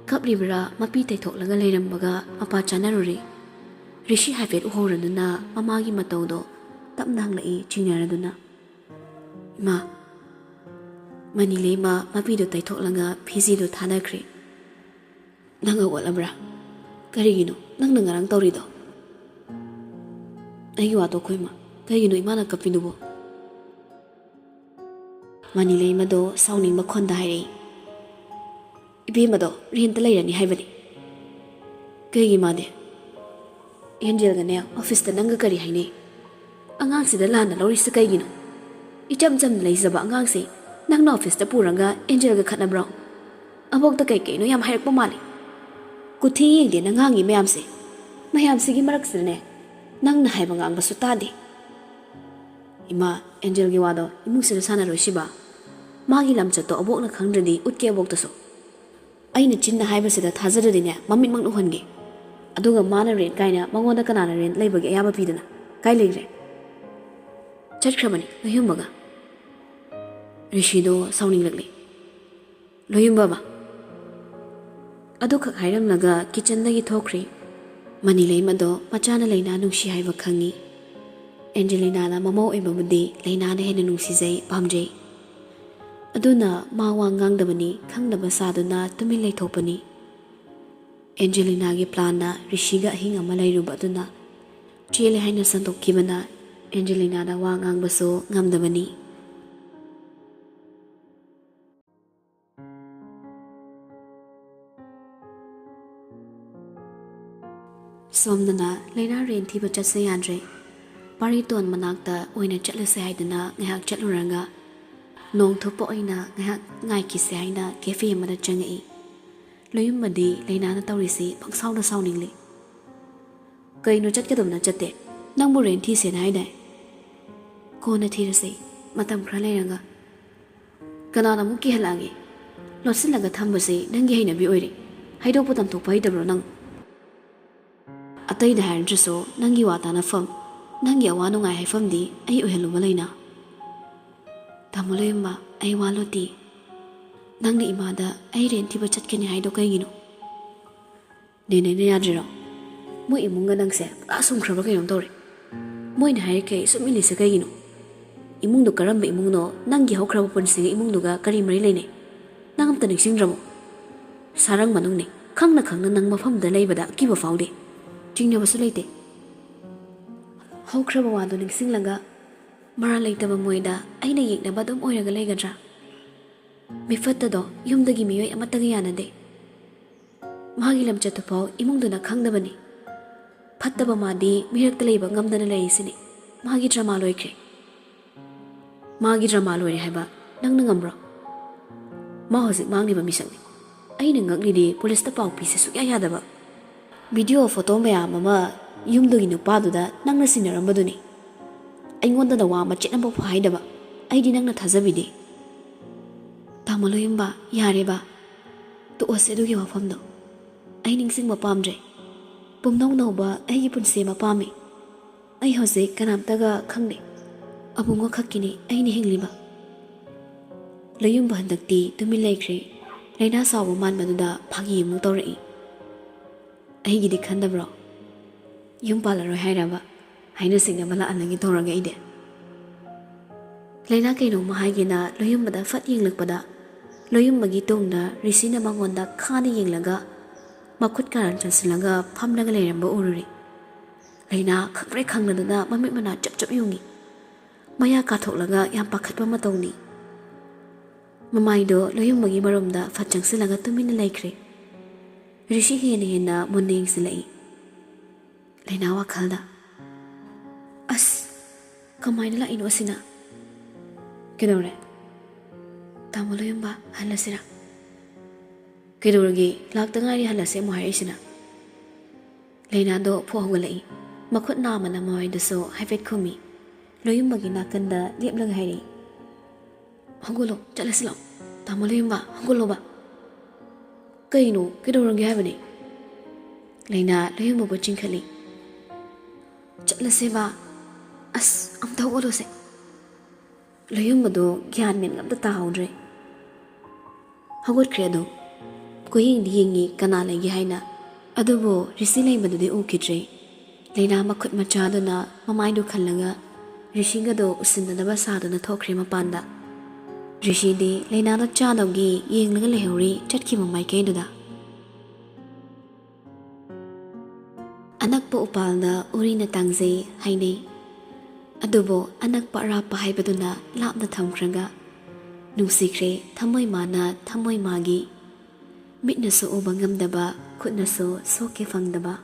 ꯀꯞꯂꯤꯕ꯭ꯔꯥ ꯃꯄꯤ ꯇꯩꯊꯣꯛꯂꯒ ꯂꯩꯔꯝꯕꯒ ꯃꯄꯥ ꯆꯥꯅꯔꯨꯔꯦ꯫ ꯔꯤꯁꯤ ꯍꯥꯏꯐꯦꯠ ꯎꯍꯧꯔꯗꯨꯅ ꯃꯃꯥꯒꯤ ꯃꯇꯧꯗꯣ ꯇꯞꯅ ꯍꯪꯂꯛꯏ ꯆꯤꯡꯅꯔꯗꯨꯅ꯫ "ꯏꯃꯥ꯫" ꯃꯅꯤ ꯂꯩꯃ ꯃꯄꯤꯗꯣ ꯇꯩꯊꯣꯛꯂꯒ ꯐꯤꯖꯤꯗꯣ ꯊꯥꯗꯈ꯭ꯔꯦ꯫ "ꯅꯪ ꯍꯧꯒꯠꯂꯕ꯭ꯔꯥ? ꯀꯔꯤꯒꯤꯅꯣ ꯅꯪꯅ ꯉꯔꯥꯡ ꯇꯧꯔꯤꯗꯣ?" "ꯑꯩꯒꯤ ꯋꯥ ꯇꯣꯛꯈꯣ ꯏꯃꯥ꯫ ꯀꯔꯤꯒꯤꯅꯣ ꯏꯃꯥꯅ ꯀꯞꯄꯤꯗꯨꯕꯣ?" ꯃꯅꯤ ꯂꯩꯃꯗꯣ ꯁꯥꯎꯅꯤꯡꯕ ꯈꯣꯟꯗ ꯍꯥꯏꯔꯛꯏ꯫ "ꯏꯕꯦꯝꯃꯗꯣ ꯔꯦꯟꯇ ꯂꯩꯔꯅꯤ ꯍꯥꯏꯕꯅꯤ꯫" "ꯀꯩꯒꯤ ꯃꯥꯗꯤ?" "ꯑꯦꯟꯖꯦꯜꯒꯅꯦ ꯑꯣꯐꯤꯁꯇ ꯅꯪꯒ ꯀꯔꯤ ꯍꯥꯏꯅꯩ?" ꯑꯉꯥꯡꯁꯤꯗ ꯂꯥꯟꯅ ꯂꯧꯔꯤꯁꯤ ꯀꯩꯒꯤꯅꯣ? ꯏꯆꯝ ꯆꯝꯅ ꯂꯩꯖꯕ ꯑꯉꯥꯡꯁꯤ ꯅꯪꯅ ꯑꯣꯐꯤꯁꯇ ꯄꯨꯔꯒ ꯑꯦꯟꯖꯦꯜꯒ ꯈꯠꯅꯕ꯭ꯔꯣ? ꯑꯕꯣꯛꯇ ꯀꯩ ꯀꯩꯅꯣ ꯌꯥꯝ ꯍꯥꯏꯔꯛꯄ ꯃꯥꯜꯂꯤ꯫ ꯀꯨꯊꯤ ꯌꯦꯡꯗꯦ ꯅꯪ ꯉꯥꯡꯉꯤ ꯃꯌꯥꯝꯁꯦ꯫ ꯃꯌꯥꯝꯁꯤꯒꯤ ꯃꯔꯛꯁꯤꯗꯅꯦ, ꯅꯪꯅ ꯍꯥꯏꯕ ꯉꯥꯡꯕꯁꯨ ꯇꯥꯗꯦ꯫ ꯏꯃꯥ, ꯑꯦꯟꯖꯦꯜꯒꯤ ꯋꯥꯗꯣ ꯏꯃꯨꯡꯁꯤꯗ ꯁꯥꯟꯅꯔꯣꯏꯁꯤꯕ꯫ ꯃꯥꯒꯤ ꯂꯝꯆꯠꯇꯣ ꯑꯕꯣꯛꯅ ꯈꯪꯗ꯭ꯔꯗꯤ ꯎꯠꯀꯦ ꯑꯕꯣꯛꯇꯁꯨ꯫ ꯑꯩꯅ ꯆꯤꯟꯅ ꯍꯥꯏꯕꯁꯤꯗ ꯊꯥꯖꯗ꯭ꯔꯗꯤꯅꯦ, ꯃꯃꯤꯠꯃꯛꯅ ꯎꯍꯟꯒꯦ꯫ ꯑꯗꯨꯒ ꯃꯥꯅ ꯔꯦꯟꯠ ꯀꯥꯏꯅ ꯃꯉꯣꯟꯗ ꯀꯅꯥꯅ ꯔꯦꯟꯠ ꯂꯩꯕꯒꯤ ꯑꯌꯥꯕ ꯄꯤꯗꯅ? ꯀꯥꯏ ꯂꯩꯈ꯭ꯔꯦ? ꯆꯠꯈ꯭ꯔꯕꯅꯤ ꯂꯣꯏꯌꯨꯝꯕꯒ꯫ ꯔꯤꯁꯤꯗꯣ ꯁꯥꯎꯅꯤꯡꯂꯛꯂꯦ꯫ ꯂꯣꯏꯌꯨꯝꯕ ꯑꯃ꯫ ꯑꯗꯨꯈꯛ ꯍꯥꯏꯔꯝꯂꯒ ꯀꯤꯆꯟꯗꯒꯤ ꯊꯣꯛꯈ꯭ꯔꯦ꯫ ꯃꯅꯤ ꯂꯩꯃꯗꯣ ꯃꯆꯥꯅ ꯂꯩꯅꯥ ꯅꯨꯡꯁꯤ ꯍꯥꯏꯕ ꯈꯪꯉꯤ꯫ ꯑꯦꯟꯖꯦꯂꯤꯅꯥꯅ ꯃꯃꯧ ꯑꯣꯏꯕꯕꯨꯗꯤ ꯂꯩꯅꯥꯅ ꯍꯦꯟꯅ ꯅꯨꯡꯁꯤꯖꯩ, ꯄꯥꯝꯖꯩ꯫ ꯑꯗꯨꯅ ꯃꯥ ꯋꯥ ꯉꯥꯡꯗꯕꯅꯤ, ꯈꯪꯗꯕ ꯁꯥꯗꯨꯅ ꯇꯨꯃꯤꯟ ꯂꯩꯊꯣꯛꯄꯅꯤ꯫ ꯑꯦꯟꯖꯦꯂꯤꯅꯥꯒꯤ ꯄ꯭ꯂꯥꯟꯅ ꯔꯤꯁꯤꯒ ꯑꯍꯤꯡ ꯑꯃ ꯂꯩꯔꯨꯕ ꯑꯗꯨꯅ ꯆꯦꯜꯂꯦ ꯍꯥꯏꯅ ꯁꯟꯗꯣꯛꯈꯤꯕꯅ ꯑꯦꯟꯖꯦꯂꯤꯅꯥꯗ ꯋꯥ ꯉꯥꯡꯕꯁꯨ ꯉꯝꯗꯕꯅꯤ꯫ ꯁꯣꯝꯗꯅ ꯂꯩꯅꯥ ꯔꯦꯟ ꯊꯤꯕ ꯆꯠꯁꯦ ꯌꯥꯗ꯭ꯔꯦ꯫ ꯄꯥꯔꯤꯇꯣꯟ ꯃꯅꯥꯛꯇ ꯑꯣꯏꯅ ꯆꯠꯂꯁꯦ ꯍꯥꯏꯗꯨꯅ ꯉꯥꯏꯍꯥꯛ ꯆꯠꯂꯨꯔꯒ ꯅꯣꯡ ꯊꯣꯛꯄ ꯑꯣꯏꯅ ꯉꯥꯏꯍꯥꯛ ꯉꯥꯏꯈꯤꯁꯦ ꯍꯥꯏꯅ ꯀꯦꯐꯦ ꯑꯃꯗ ꯆꯪꯉꯛꯏ꯫ ꯂꯣꯏꯌꯨꯝꯕꯗꯤ ꯂꯩꯅꯥꯅ ꯇꯧꯔꯤꯁꯤ ꯄꯪꯁꯥꯎꯗ ꯁꯥꯎꯅꯤꯡꯂꯤ꯫ ꯀꯩꯅꯣ ꯆꯠꯀꯗꯕꯅ ꯆꯠꯇꯦ? ꯅꯪꯕꯨ ꯔꯦꯟ ꯊꯤꯁꯦꯅ ꯍꯥꯏꯗꯥꯏ? ꯀꯣꯟꯅ ꯊꯤꯔꯁꯦ, ꯃꯇꯝ ꯈꯔ ꯂꯩꯔꯒ꯫ ꯀꯅꯥꯅ ꯑꯃꯨꯛ ꯀꯤꯍꯜꯂꯛꯑꯒꯦ? ꯂꯣꯠꯁꯤꯜꯂꯒ ꯊꯝꯕꯁꯦ ꯅꯪꯒꯤ ꯍꯩꯅꯕꯤ ꯑꯣꯏꯔꯦ꯫ ꯍꯥꯏꯗꯣꯛꯄ ꯇꯝꯊꯣꯛꯄ ꯍꯩꯇꯕ꯭ꯔꯣ ꯅꯪ? ꯑꯇꯩꯗ ꯍꯥꯏꯔꯗ꯭ꯔꯁꯨ ꯅꯪꯒꯤ ꯋꯥ ꯇꯥꯅꯐꯝ, ꯅꯪꯒꯤ ꯑꯋꯥ ꯅꯨꯡꯉꯥꯏ ꯍꯥꯏꯐꯝꯗꯤ ꯑꯩ ꯑꯣꯏꯍꯜꯂꯨꯕ ꯂꯩꯅꯥ꯫ ꯇꯥꯃꯣ ꯂꯩꯃ, ꯑꯩ ꯋꯥ ꯂꯣꯠꯇꯦ꯫ ꯅꯪꯅ ꯏꯃꯥꯗ ꯑꯩ ꯔꯦꯟ ꯊꯤꯕ ꯆꯠꯀꯅꯤ ꯍꯥꯏꯗꯣ ꯀꯩꯒꯤꯅꯣ? ꯅꯦꯅꯦꯅ ꯌꯥꯗ꯭ꯔꯤꯔꯣ? ꯃꯣꯏ ꯏꯃꯨꯡꯒ ꯅꯪꯁꯦ ꯄꯨꯔꯥ ꯁꯨꯝꯈ꯭ꯔꯕ ꯀꯩꯅꯣꯝ ꯇꯧꯔꯦ꯫ ꯃꯣꯏꯅ ꯍꯥꯏꯔꯤꯈꯩ ꯁꯨꯝ ꯏꯜꯂꯤꯁꯦ ꯀꯩꯒꯤꯅꯣ? ꯏꯃꯨꯡꯗꯣ ꯀꯔꯝꯕ ꯏꯃꯨꯡꯅꯣ? ꯅꯪꯒꯤ ꯍꯧꯈ꯭ꯔꯕ ꯄꯨꯟꯁꯤꯒꯤ ꯏꯃꯨꯡꯗꯨꯒ ꯀꯔꯤ ꯃꯔꯤ ꯂꯩꯅꯩ? ꯅꯪ ꯑꯝꯇ ꯅꯤꯡꯁꯤꯡꯗ꯭ꯔꯕꯣ? ꯁꯥꯔꯪ ꯃꯅꯨꯡꯅꯦ, ꯈꯪꯅ ꯈꯪꯅ ꯅꯪ ꯃꯐꯝꯗ ꯂꯩꯕꯗ ꯑꯀꯤꯕ ꯐꯥꯎꯗꯦ꯫ ꯆꯤꯡꯅꯕꯁꯨ ꯂꯩꯇꯦ꯫ ꯍꯧꯈ꯭ꯔꯕ ꯋꯥꯗꯣ ꯅꯤꯡꯁꯤꯡꯂꯒ ꯃꯔꯥꯜ ꯂꯩꯇꯕ ꯃꯣꯏꯗ ꯑꯩꯅ ꯌꯦꯛꯅꯕ ꯑꯗꯨꯝ ꯑꯣꯏꯔꯒ ꯂꯩꯒꯗ꯭ꯔꯥ? ꯃꯤꯐꯠꯇꯗꯣ ꯌꯨꯝꯗꯒꯤ ꯃꯤꯑꯣꯏ ꯑꯃꯠꯇꯒ ꯌꯥꯅꯗꯦ꯫ ꯃꯥꯒꯤ ꯂꯝꯆꯠꯇꯨꯐꯥꯎ ꯏꯃꯨꯡꯗꯨꯅ ꯈꯪꯗꯕꯅꯤ꯫ ꯐꯠꯇꯕ ꯃꯥꯗꯤ ꯃꯤꯔꯛꯇ ꯂꯩꯕ ꯉꯝꯗꯅ ꯂꯩꯔꯤꯁꯤꯅꯤ꯫ ꯃꯥꯒꯤ ꯗ꯭ꯔꯃꯥ ꯂꯣꯏꯈ꯭ꯔꯦ꯫ ꯃꯥꯒꯤ ꯗ꯭ꯔꯃꯥ ꯂꯣꯏꯔꯦ ꯍꯥꯏꯕ ꯅꯪꯅ ꯉꯝꯕ꯭ꯔꯣ? ꯃꯥ ꯍꯧꯖꯤꯛ ꯃꯥꯡꯂꯤꯕ ꯃꯤꯁꯛꯅꯤ꯫ ꯑꯩꯅ ꯉꯛꯂꯤꯗꯤ ꯄꯨꯂꯤꯁꯇ ꯄꯥꯎ ꯄꯤꯁꯦ ꯁꯨꯛꯌꯥ ꯌꯥꯗꯕ꯫ ꯚꯤꯗꯤꯑꯣ ꯐꯣꯇꯣ ꯃꯌꯥꯝ ꯑꯃ ꯌꯨꯝꯗꯨꯒꯤ ꯅꯨꯄꯥꯗꯨꯗ ꯅꯪꯅ ꯁꯤꯟꯅꯔꯝꯕꯗꯨꯅꯤ꯫ ꯑꯩꯉꯣꯟꯗꯅ ꯋꯥ ꯃꯆꯦꯠ ꯑꯃꯐꯥꯎ ꯍꯥꯏꯗꯕ꯫ ꯑꯩꯗꯤ ꯅꯪꯅ ꯊꯥꯖꯕꯤꯗꯦ꯫ ꯇꯥꯃꯣ ꯂꯣꯌꯨꯝꯕ, ꯌꯥꯔꯦꯕ꯫ ꯇꯣꯛꯑꯁꯦ ꯑꯗꯨꯒꯤ ꯋꯥꯐꯝꯗꯣ꯫ ꯑꯩ ꯅꯤꯡꯁꯤꯡꯕ ꯄꯥꯝꯗ꯭ꯔꯦ꯫ ꯄꯨꯝꯅꯧ ꯅꯧꯕ ꯑꯩꯒꯤ ꯄꯨꯟꯁꯤ ꯑꯃ ꯄꯥꯝꯃꯤ꯫ ꯑꯩ ꯍꯧꯖꯤꯛ ꯀꯅꯥꯝꯇꯒ ꯈꯪꯗꯦ꯫ ꯑꯕꯨꯡꯉꯣ ꯈꯛꯀꯤꯅꯤ ꯑꯩꯅ ꯍꯤꯡꯂꯤꯕ꯫ ꯂꯣꯌꯨꯝꯕ ꯍꯟꯗꯛꯇꯤ ꯇꯨꯃꯤꯟ ꯂꯩꯈ꯭ꯔꯦ꯫ ꯂꯩꯅꯥ ꯁꯥꯎꯕ ꯃꯥꯟꯕꯗꯨꯗ ꯐꯥꯒꯤ ꯑꯃꯨꯛ ꯇꯧꯔꯛꯏ꯫ "ꯑꯩꯒꯤꯗꯤ ꯈꯟꯗꯕ꯭ꯔꯣ? ꯌꯨꯝ ꯄꯥꯜꯂꯔꯣꯏ ꯍꯥꯏꯔꯕ? ꯍꯥꯏꯅ ꯁꯤꯡꯅꯕ ꯂꯥꯛꯍꯜꯂꯒꯦ ꯇꯧꯔꯒꯦ ꯑꯩꯗꯤ?" ꯂꯩꯅꯥ ꯀꯩꯅꯣꯝꯃ ꯍꯥꯏꯒꯦꯅ ꯂꯣꯌꯨꯝꯕꯗ ꯐꯠ ꯌꯦꯡꯂꯛꯄꯗ, ꯂꯣꯌꯨꯝꯕꯒꯤ ꯇꯨꯡꯗ ꯔꯤꯁꯤꯅ ꯃꯉꯣꯟꯗ ꯈꯥꯅ ꯌꯦꯡꯂꯒ ꯃꯈꯨꯠ ꯀꯥꯔꯟ ꯆꯟꯁꯤꯜꯂꯒ ꯐꯝꯂꯒ ꯂꯩꯔꯝꯕ ꯎꯔꯨꯔꯦ꯫ ꯂꯩꯅꯥ ꯈꯪꯄ꯭ꯔꯦꯛ ꯈꯪꯂꯗꯨꯅ ꯃꯃꯤꯠ ꯃꯅꯥ ꯆꯞ ꯆꯞ ꯌꯨꯡꯉꯤ꯫ ꯃꯌꯥ ꯀꯥꯊꯣꯛꯂꯒ ꯌꯥꯝ ꯄꯥꯈꯠꯄ ꯃꯇꯧꯅꯤ꯫ ꯃꯃꯥꯏꯗꯣ ꯂꯣꯌꯨꯝꯕꯒꯤ ꯃꯔꯨꯝꯗ ꯐꯠ ꯆꯪꯁꯤꯜꯂꯒ ꯇꯨꯃꯤꯟꯅ ꯂꯩꯈ꯭ꯔꯦ꯫ ꯔꯤꯁꯤ ꯍꯦꯟꯅ ꯍꯦꯟꯅ ꯃꯨꯟꯅ ꯌꯦꯡꯁꯤꯜꯂꯛꯏ꯫ ꯂꯩꯅꯥ ꯋꯥꯈꯜꯗ, "ꯑꯁ, ꯀꯃꯥꯏꯅ ꯂꯥꯛꯏꯅꯣ ꯑꯁꯤꯅ? ꯀꯩꯗꯧꯔꯦ? ꯇꯥꯃꯣ ꯂꯣꯌꯨꯝꯕ, ꯍꯜꯂꯁꯤꯔꯥ?" "ꯀꯩꯗꯧꯔꯒꯦ? ꯂꯥꯛꯇ ꯉꯥꯏꯔꯤ ꯍꯜꯂꯁꯦ ꯑꯃꯨꯛ ꯍꯥꯏꯔꯛꯏꯁꯤꯅ?" ꯂꯩꯅꯥꯗꯣ ꯐꯨꯛ ꯍꯧꯒꯠꯂꯛꯏ꯫ ꯃꯈꯨꯠ ꯅꯥꯝꯃꯅ ꯃꯃꯥꯏꯗꯨꯁꯨ ꯍꯥꯏꯐꯦꯠ ꯈꯨꯝꯃꯤ꯫ ꯂꯣꯌꯨꯝꯕꯒꯤ ꯅꯥꯀꯟꯗ ꯂꯦꯞꯂꯒ ꯍꯥꯏꯔꯛꯏ, "ꯍꯧꯒꯠꯂꯣ, ꯆꯠꯂꯁꯤ ꯂꯥꯛꯑꯣ꯫ ꯇꯥꯃꯣ ꯂꯣꯌꯨꯝꯕ, ꯍꯧꯒꯠꯂꯣꯕ꯫" "ꯀꯩꯅꯣ? ꯀꯩꯗꯧꯔꯒꯦ ꯍꯥꯏꯕꯅꯦ?" ꯂꯩꯅꯥ ꯂꯣꯌꯨꯝꯕꯕꯨ ꯆꯤꯡꯈꯠꯂꯤ꯫ "ꯆꯠꯂꯁꯦꯕ꯫ ꯑꯁ, ꯑꯝꯇ ꯍꯧꯒꯠꯂꯣꯁꯦ꯫" ꯂꯣꯌꯨꯝꯕꯗꯣ ꯒ꯭ꯌꯥꯟ ꯃꯦꯟ ꯑꯝꯇ ꯇꯥꯍꯧꯗ꯭ꯔꯦ꯫ ꯍꯧꯒꯠꯈ꯭ꯔꯦ ꯑꯗꯨꯝ꯫ ꯀꯣꯏꯌꯦꯡꯗꯤ ꯌꯦꯡꯉꯤ ꯀꯅꯥ ꯂꯩꯒꯦ ꯍꯥꯏꯅ, ꯑꯗꯨꯕꯨ ꯔꯤꯁꯤ ꯂꯩꯕꯗꯨꯗꯤ ꯎꯈꯤꯗ꯭ꯔꯦ꯫ ꯂꯩꯅꯥ ꯃꯈꯨꯠ ꯃꯆꯥꯗꯨꯅ ꯃꯃꯥꯏꯗꯨ ꯈꯜꯂꯒ ꯔꯤꯁꯤꯒꯗꯣ ꯎꯁꯤꯟꯅꯗꯕ ꯁꯥꯗꯨꯅ ꯊꯣꯛꯈ꯭ꯔꯦ ꯃꯄꯥꯟꯗ꯫ ꯔꯤꯁꯤꯗꯤ ꯂꯩꯅꯥꯗꯣ ꯆꯥꯗꯧꯒꯤ ꯌꯦꯡꯂꯒ ꯂꯩꯍꯧꯔꯤ ꯆꯠꯈꯤꯕ ꯃꯥꯏꯀꯩꯗꯨꯗ꯫ ꯑꯅꯛꯄ ꯎꯄꯥꯜꯗ ꯎꯔꯤꯅ ꯇꯥꯡꯖꯩ ꯍꯥꯏꯅꯩ꯫ ꯑꯗꯨꯕꯨ ꯑꯅꯛꯄ ꯑꯔꯥꯞꯄ ꯍꯥꯏꯕꯗꯨꯅ ꯂꯥꯞꯅ ꯊꯝꯈ꯭ꯔꯒ ꯅꯨꯡꯁꯤꯈ꯭ꯔꯦ ꯊꯃꯣꯏ ꯃꯥꯅ ꯊꯃꯣꯏ ꯃꯥꯒꯤ꯫ ꯃꯤꯠꯅꯁꯨ ꯎꯕ ꯉꯝꯗꯕ, ꯈꯨꯠꯅꯁꯨ ꯁꯣꯛꯀꯦ ꯐꯪꯗꯕ,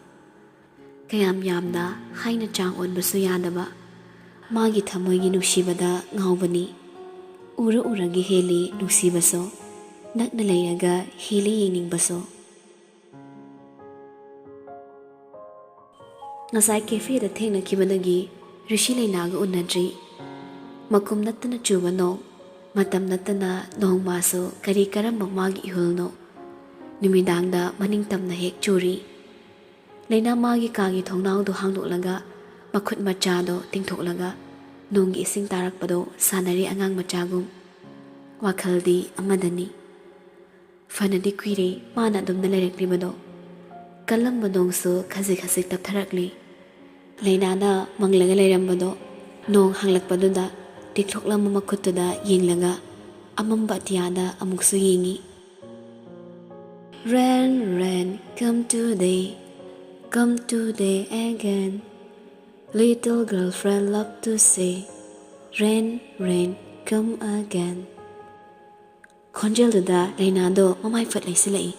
ꯀꯌꯥꯝ ꯌꯥꯝꯅ ꯍꯥꯏꯅ ꯆꯥꯡ ꯑꯣꯟꯕꯁꯨ ꯌꯥꯗꯕ, ꯃꯥꯒꯤ ꯊꯃꯣꯏꯒꯤ ꯅꯨꯡꯁꯤꯕꯗ ꯉꯥꯎꯕꯅꯤ꯫ ꯎꯔ ꯎꯔꯒ ꯍꯦꯜꯂꯤ ꯅꯨꯡꯁꯤꯕꯁꯨ, ꯅꯛꯅ ꯂꯩꯔꯒ ꯍꯦꯜꯂꯤ ꯌꯦꯡꯅꯤꯡꯕꯁꯨ꯫ ꯉꯁꯥꯏ ꯀꯦꯐꯦꯗ ꯊꯦꯡꯅꯈꯤꯕꯗꯒꯤ ꯔꯤꯁꯤ ꯂꯩꯅꯥꯒ ꯎꯅꯗ꯭ꯔꯤ꯫ ꯃꯀꯨꯝ ꯅꯠꯇꯅ ꯆꯨꯕ ꯅꯣꯡ, ꯃꯇꯝ ꯅꯠꯇꯅ ꯅꯣꯡꯃꯁꯨ ꯀꯔꯤ ꯀꯔꯝꯕ ꯃꯥꯒꯤ ꯏꯍꯨꯜꯅꯣ꯫ ꯅꯨꯃꯤꯗꯥꯡꯗ ꯃꯅꯤꯡ ꯇꯝꯅ ꯍꯦꯛ ꯆꯨꯔꯤ꯫ ꯂꯩꯅꯥ ꯃꯥꯒꯤ ꯀꯥꯒꯤ ꯊꯣꯡꯅꯥꯎꯗꯨ ꯍꯥꯡꯗꯣꯛꯂꯒ, ꯃꯈꯨꯠ ꯃꯆꯥꯗꯣ ꯇꯤꯡꯊꯣꯛꯂꯒ, ꯅꯣꯡꯒꯤ ꯏꯁꯤꯡ ꯇꯥꯔꯛꯄꯗꯣ ꯁꯥꯟꯅꯔꯤ ꯑꯉꯥꯡ ꯃꯆꯥꯒꯨꯝ꯫ ꯋꯥꯈꯜꯗꯤ ꯑꯃꯗꯅꯤ꯫ ꯐꯅꯗꯤ ꯀꯨꯏꯔꯦ ꯃꯥꯅ ꯑꯗꯨꯝꯅ ꯂꯩꯔꯛꯂꯤꯕꯗꯣ꯫ ꯀꯜꯂꯝꯕ ꯅꯣꯡꯁꯨ ꯈꯖꯤꯛ ꯈꯖꯤꯛ ꯇꯞꯊꯔꯛꯂꯤ꯫ ꯂꯩꯅꯥꯅ ꯃꯪꯂꯒ ꯂꯩꯔꯝꯕꯗꯣ ꯅꯣꯡ ꯍꯥꯡꯂꯛꯄꯗꯨꯗ ꯇꯤꯛꯊꯣꯛꯂꯝꯕ ꯃꯈꯨꯠꯇꯨꯗ ꯌꯦꯡꯂꯒ ꯑꯃꯝꯕ ꯑꯇꯤꯌꯥꯗ ꯑꯃꯨꯛꯁꯨ ꯌꯦꯡꯉꯤ꯫ Rain, rain, come today, come today again. Little girlfriend love to say, rain, rain, come again. ꯈꯣꯟꯖꯦꯜꯗꯨꯗ ꯂꯩꯅꯥꯗꯣ ꯃꯃꯥꯏ ꯐꯠ ꯂꯩꯁꯤꯜꯂꯛꯏ꯫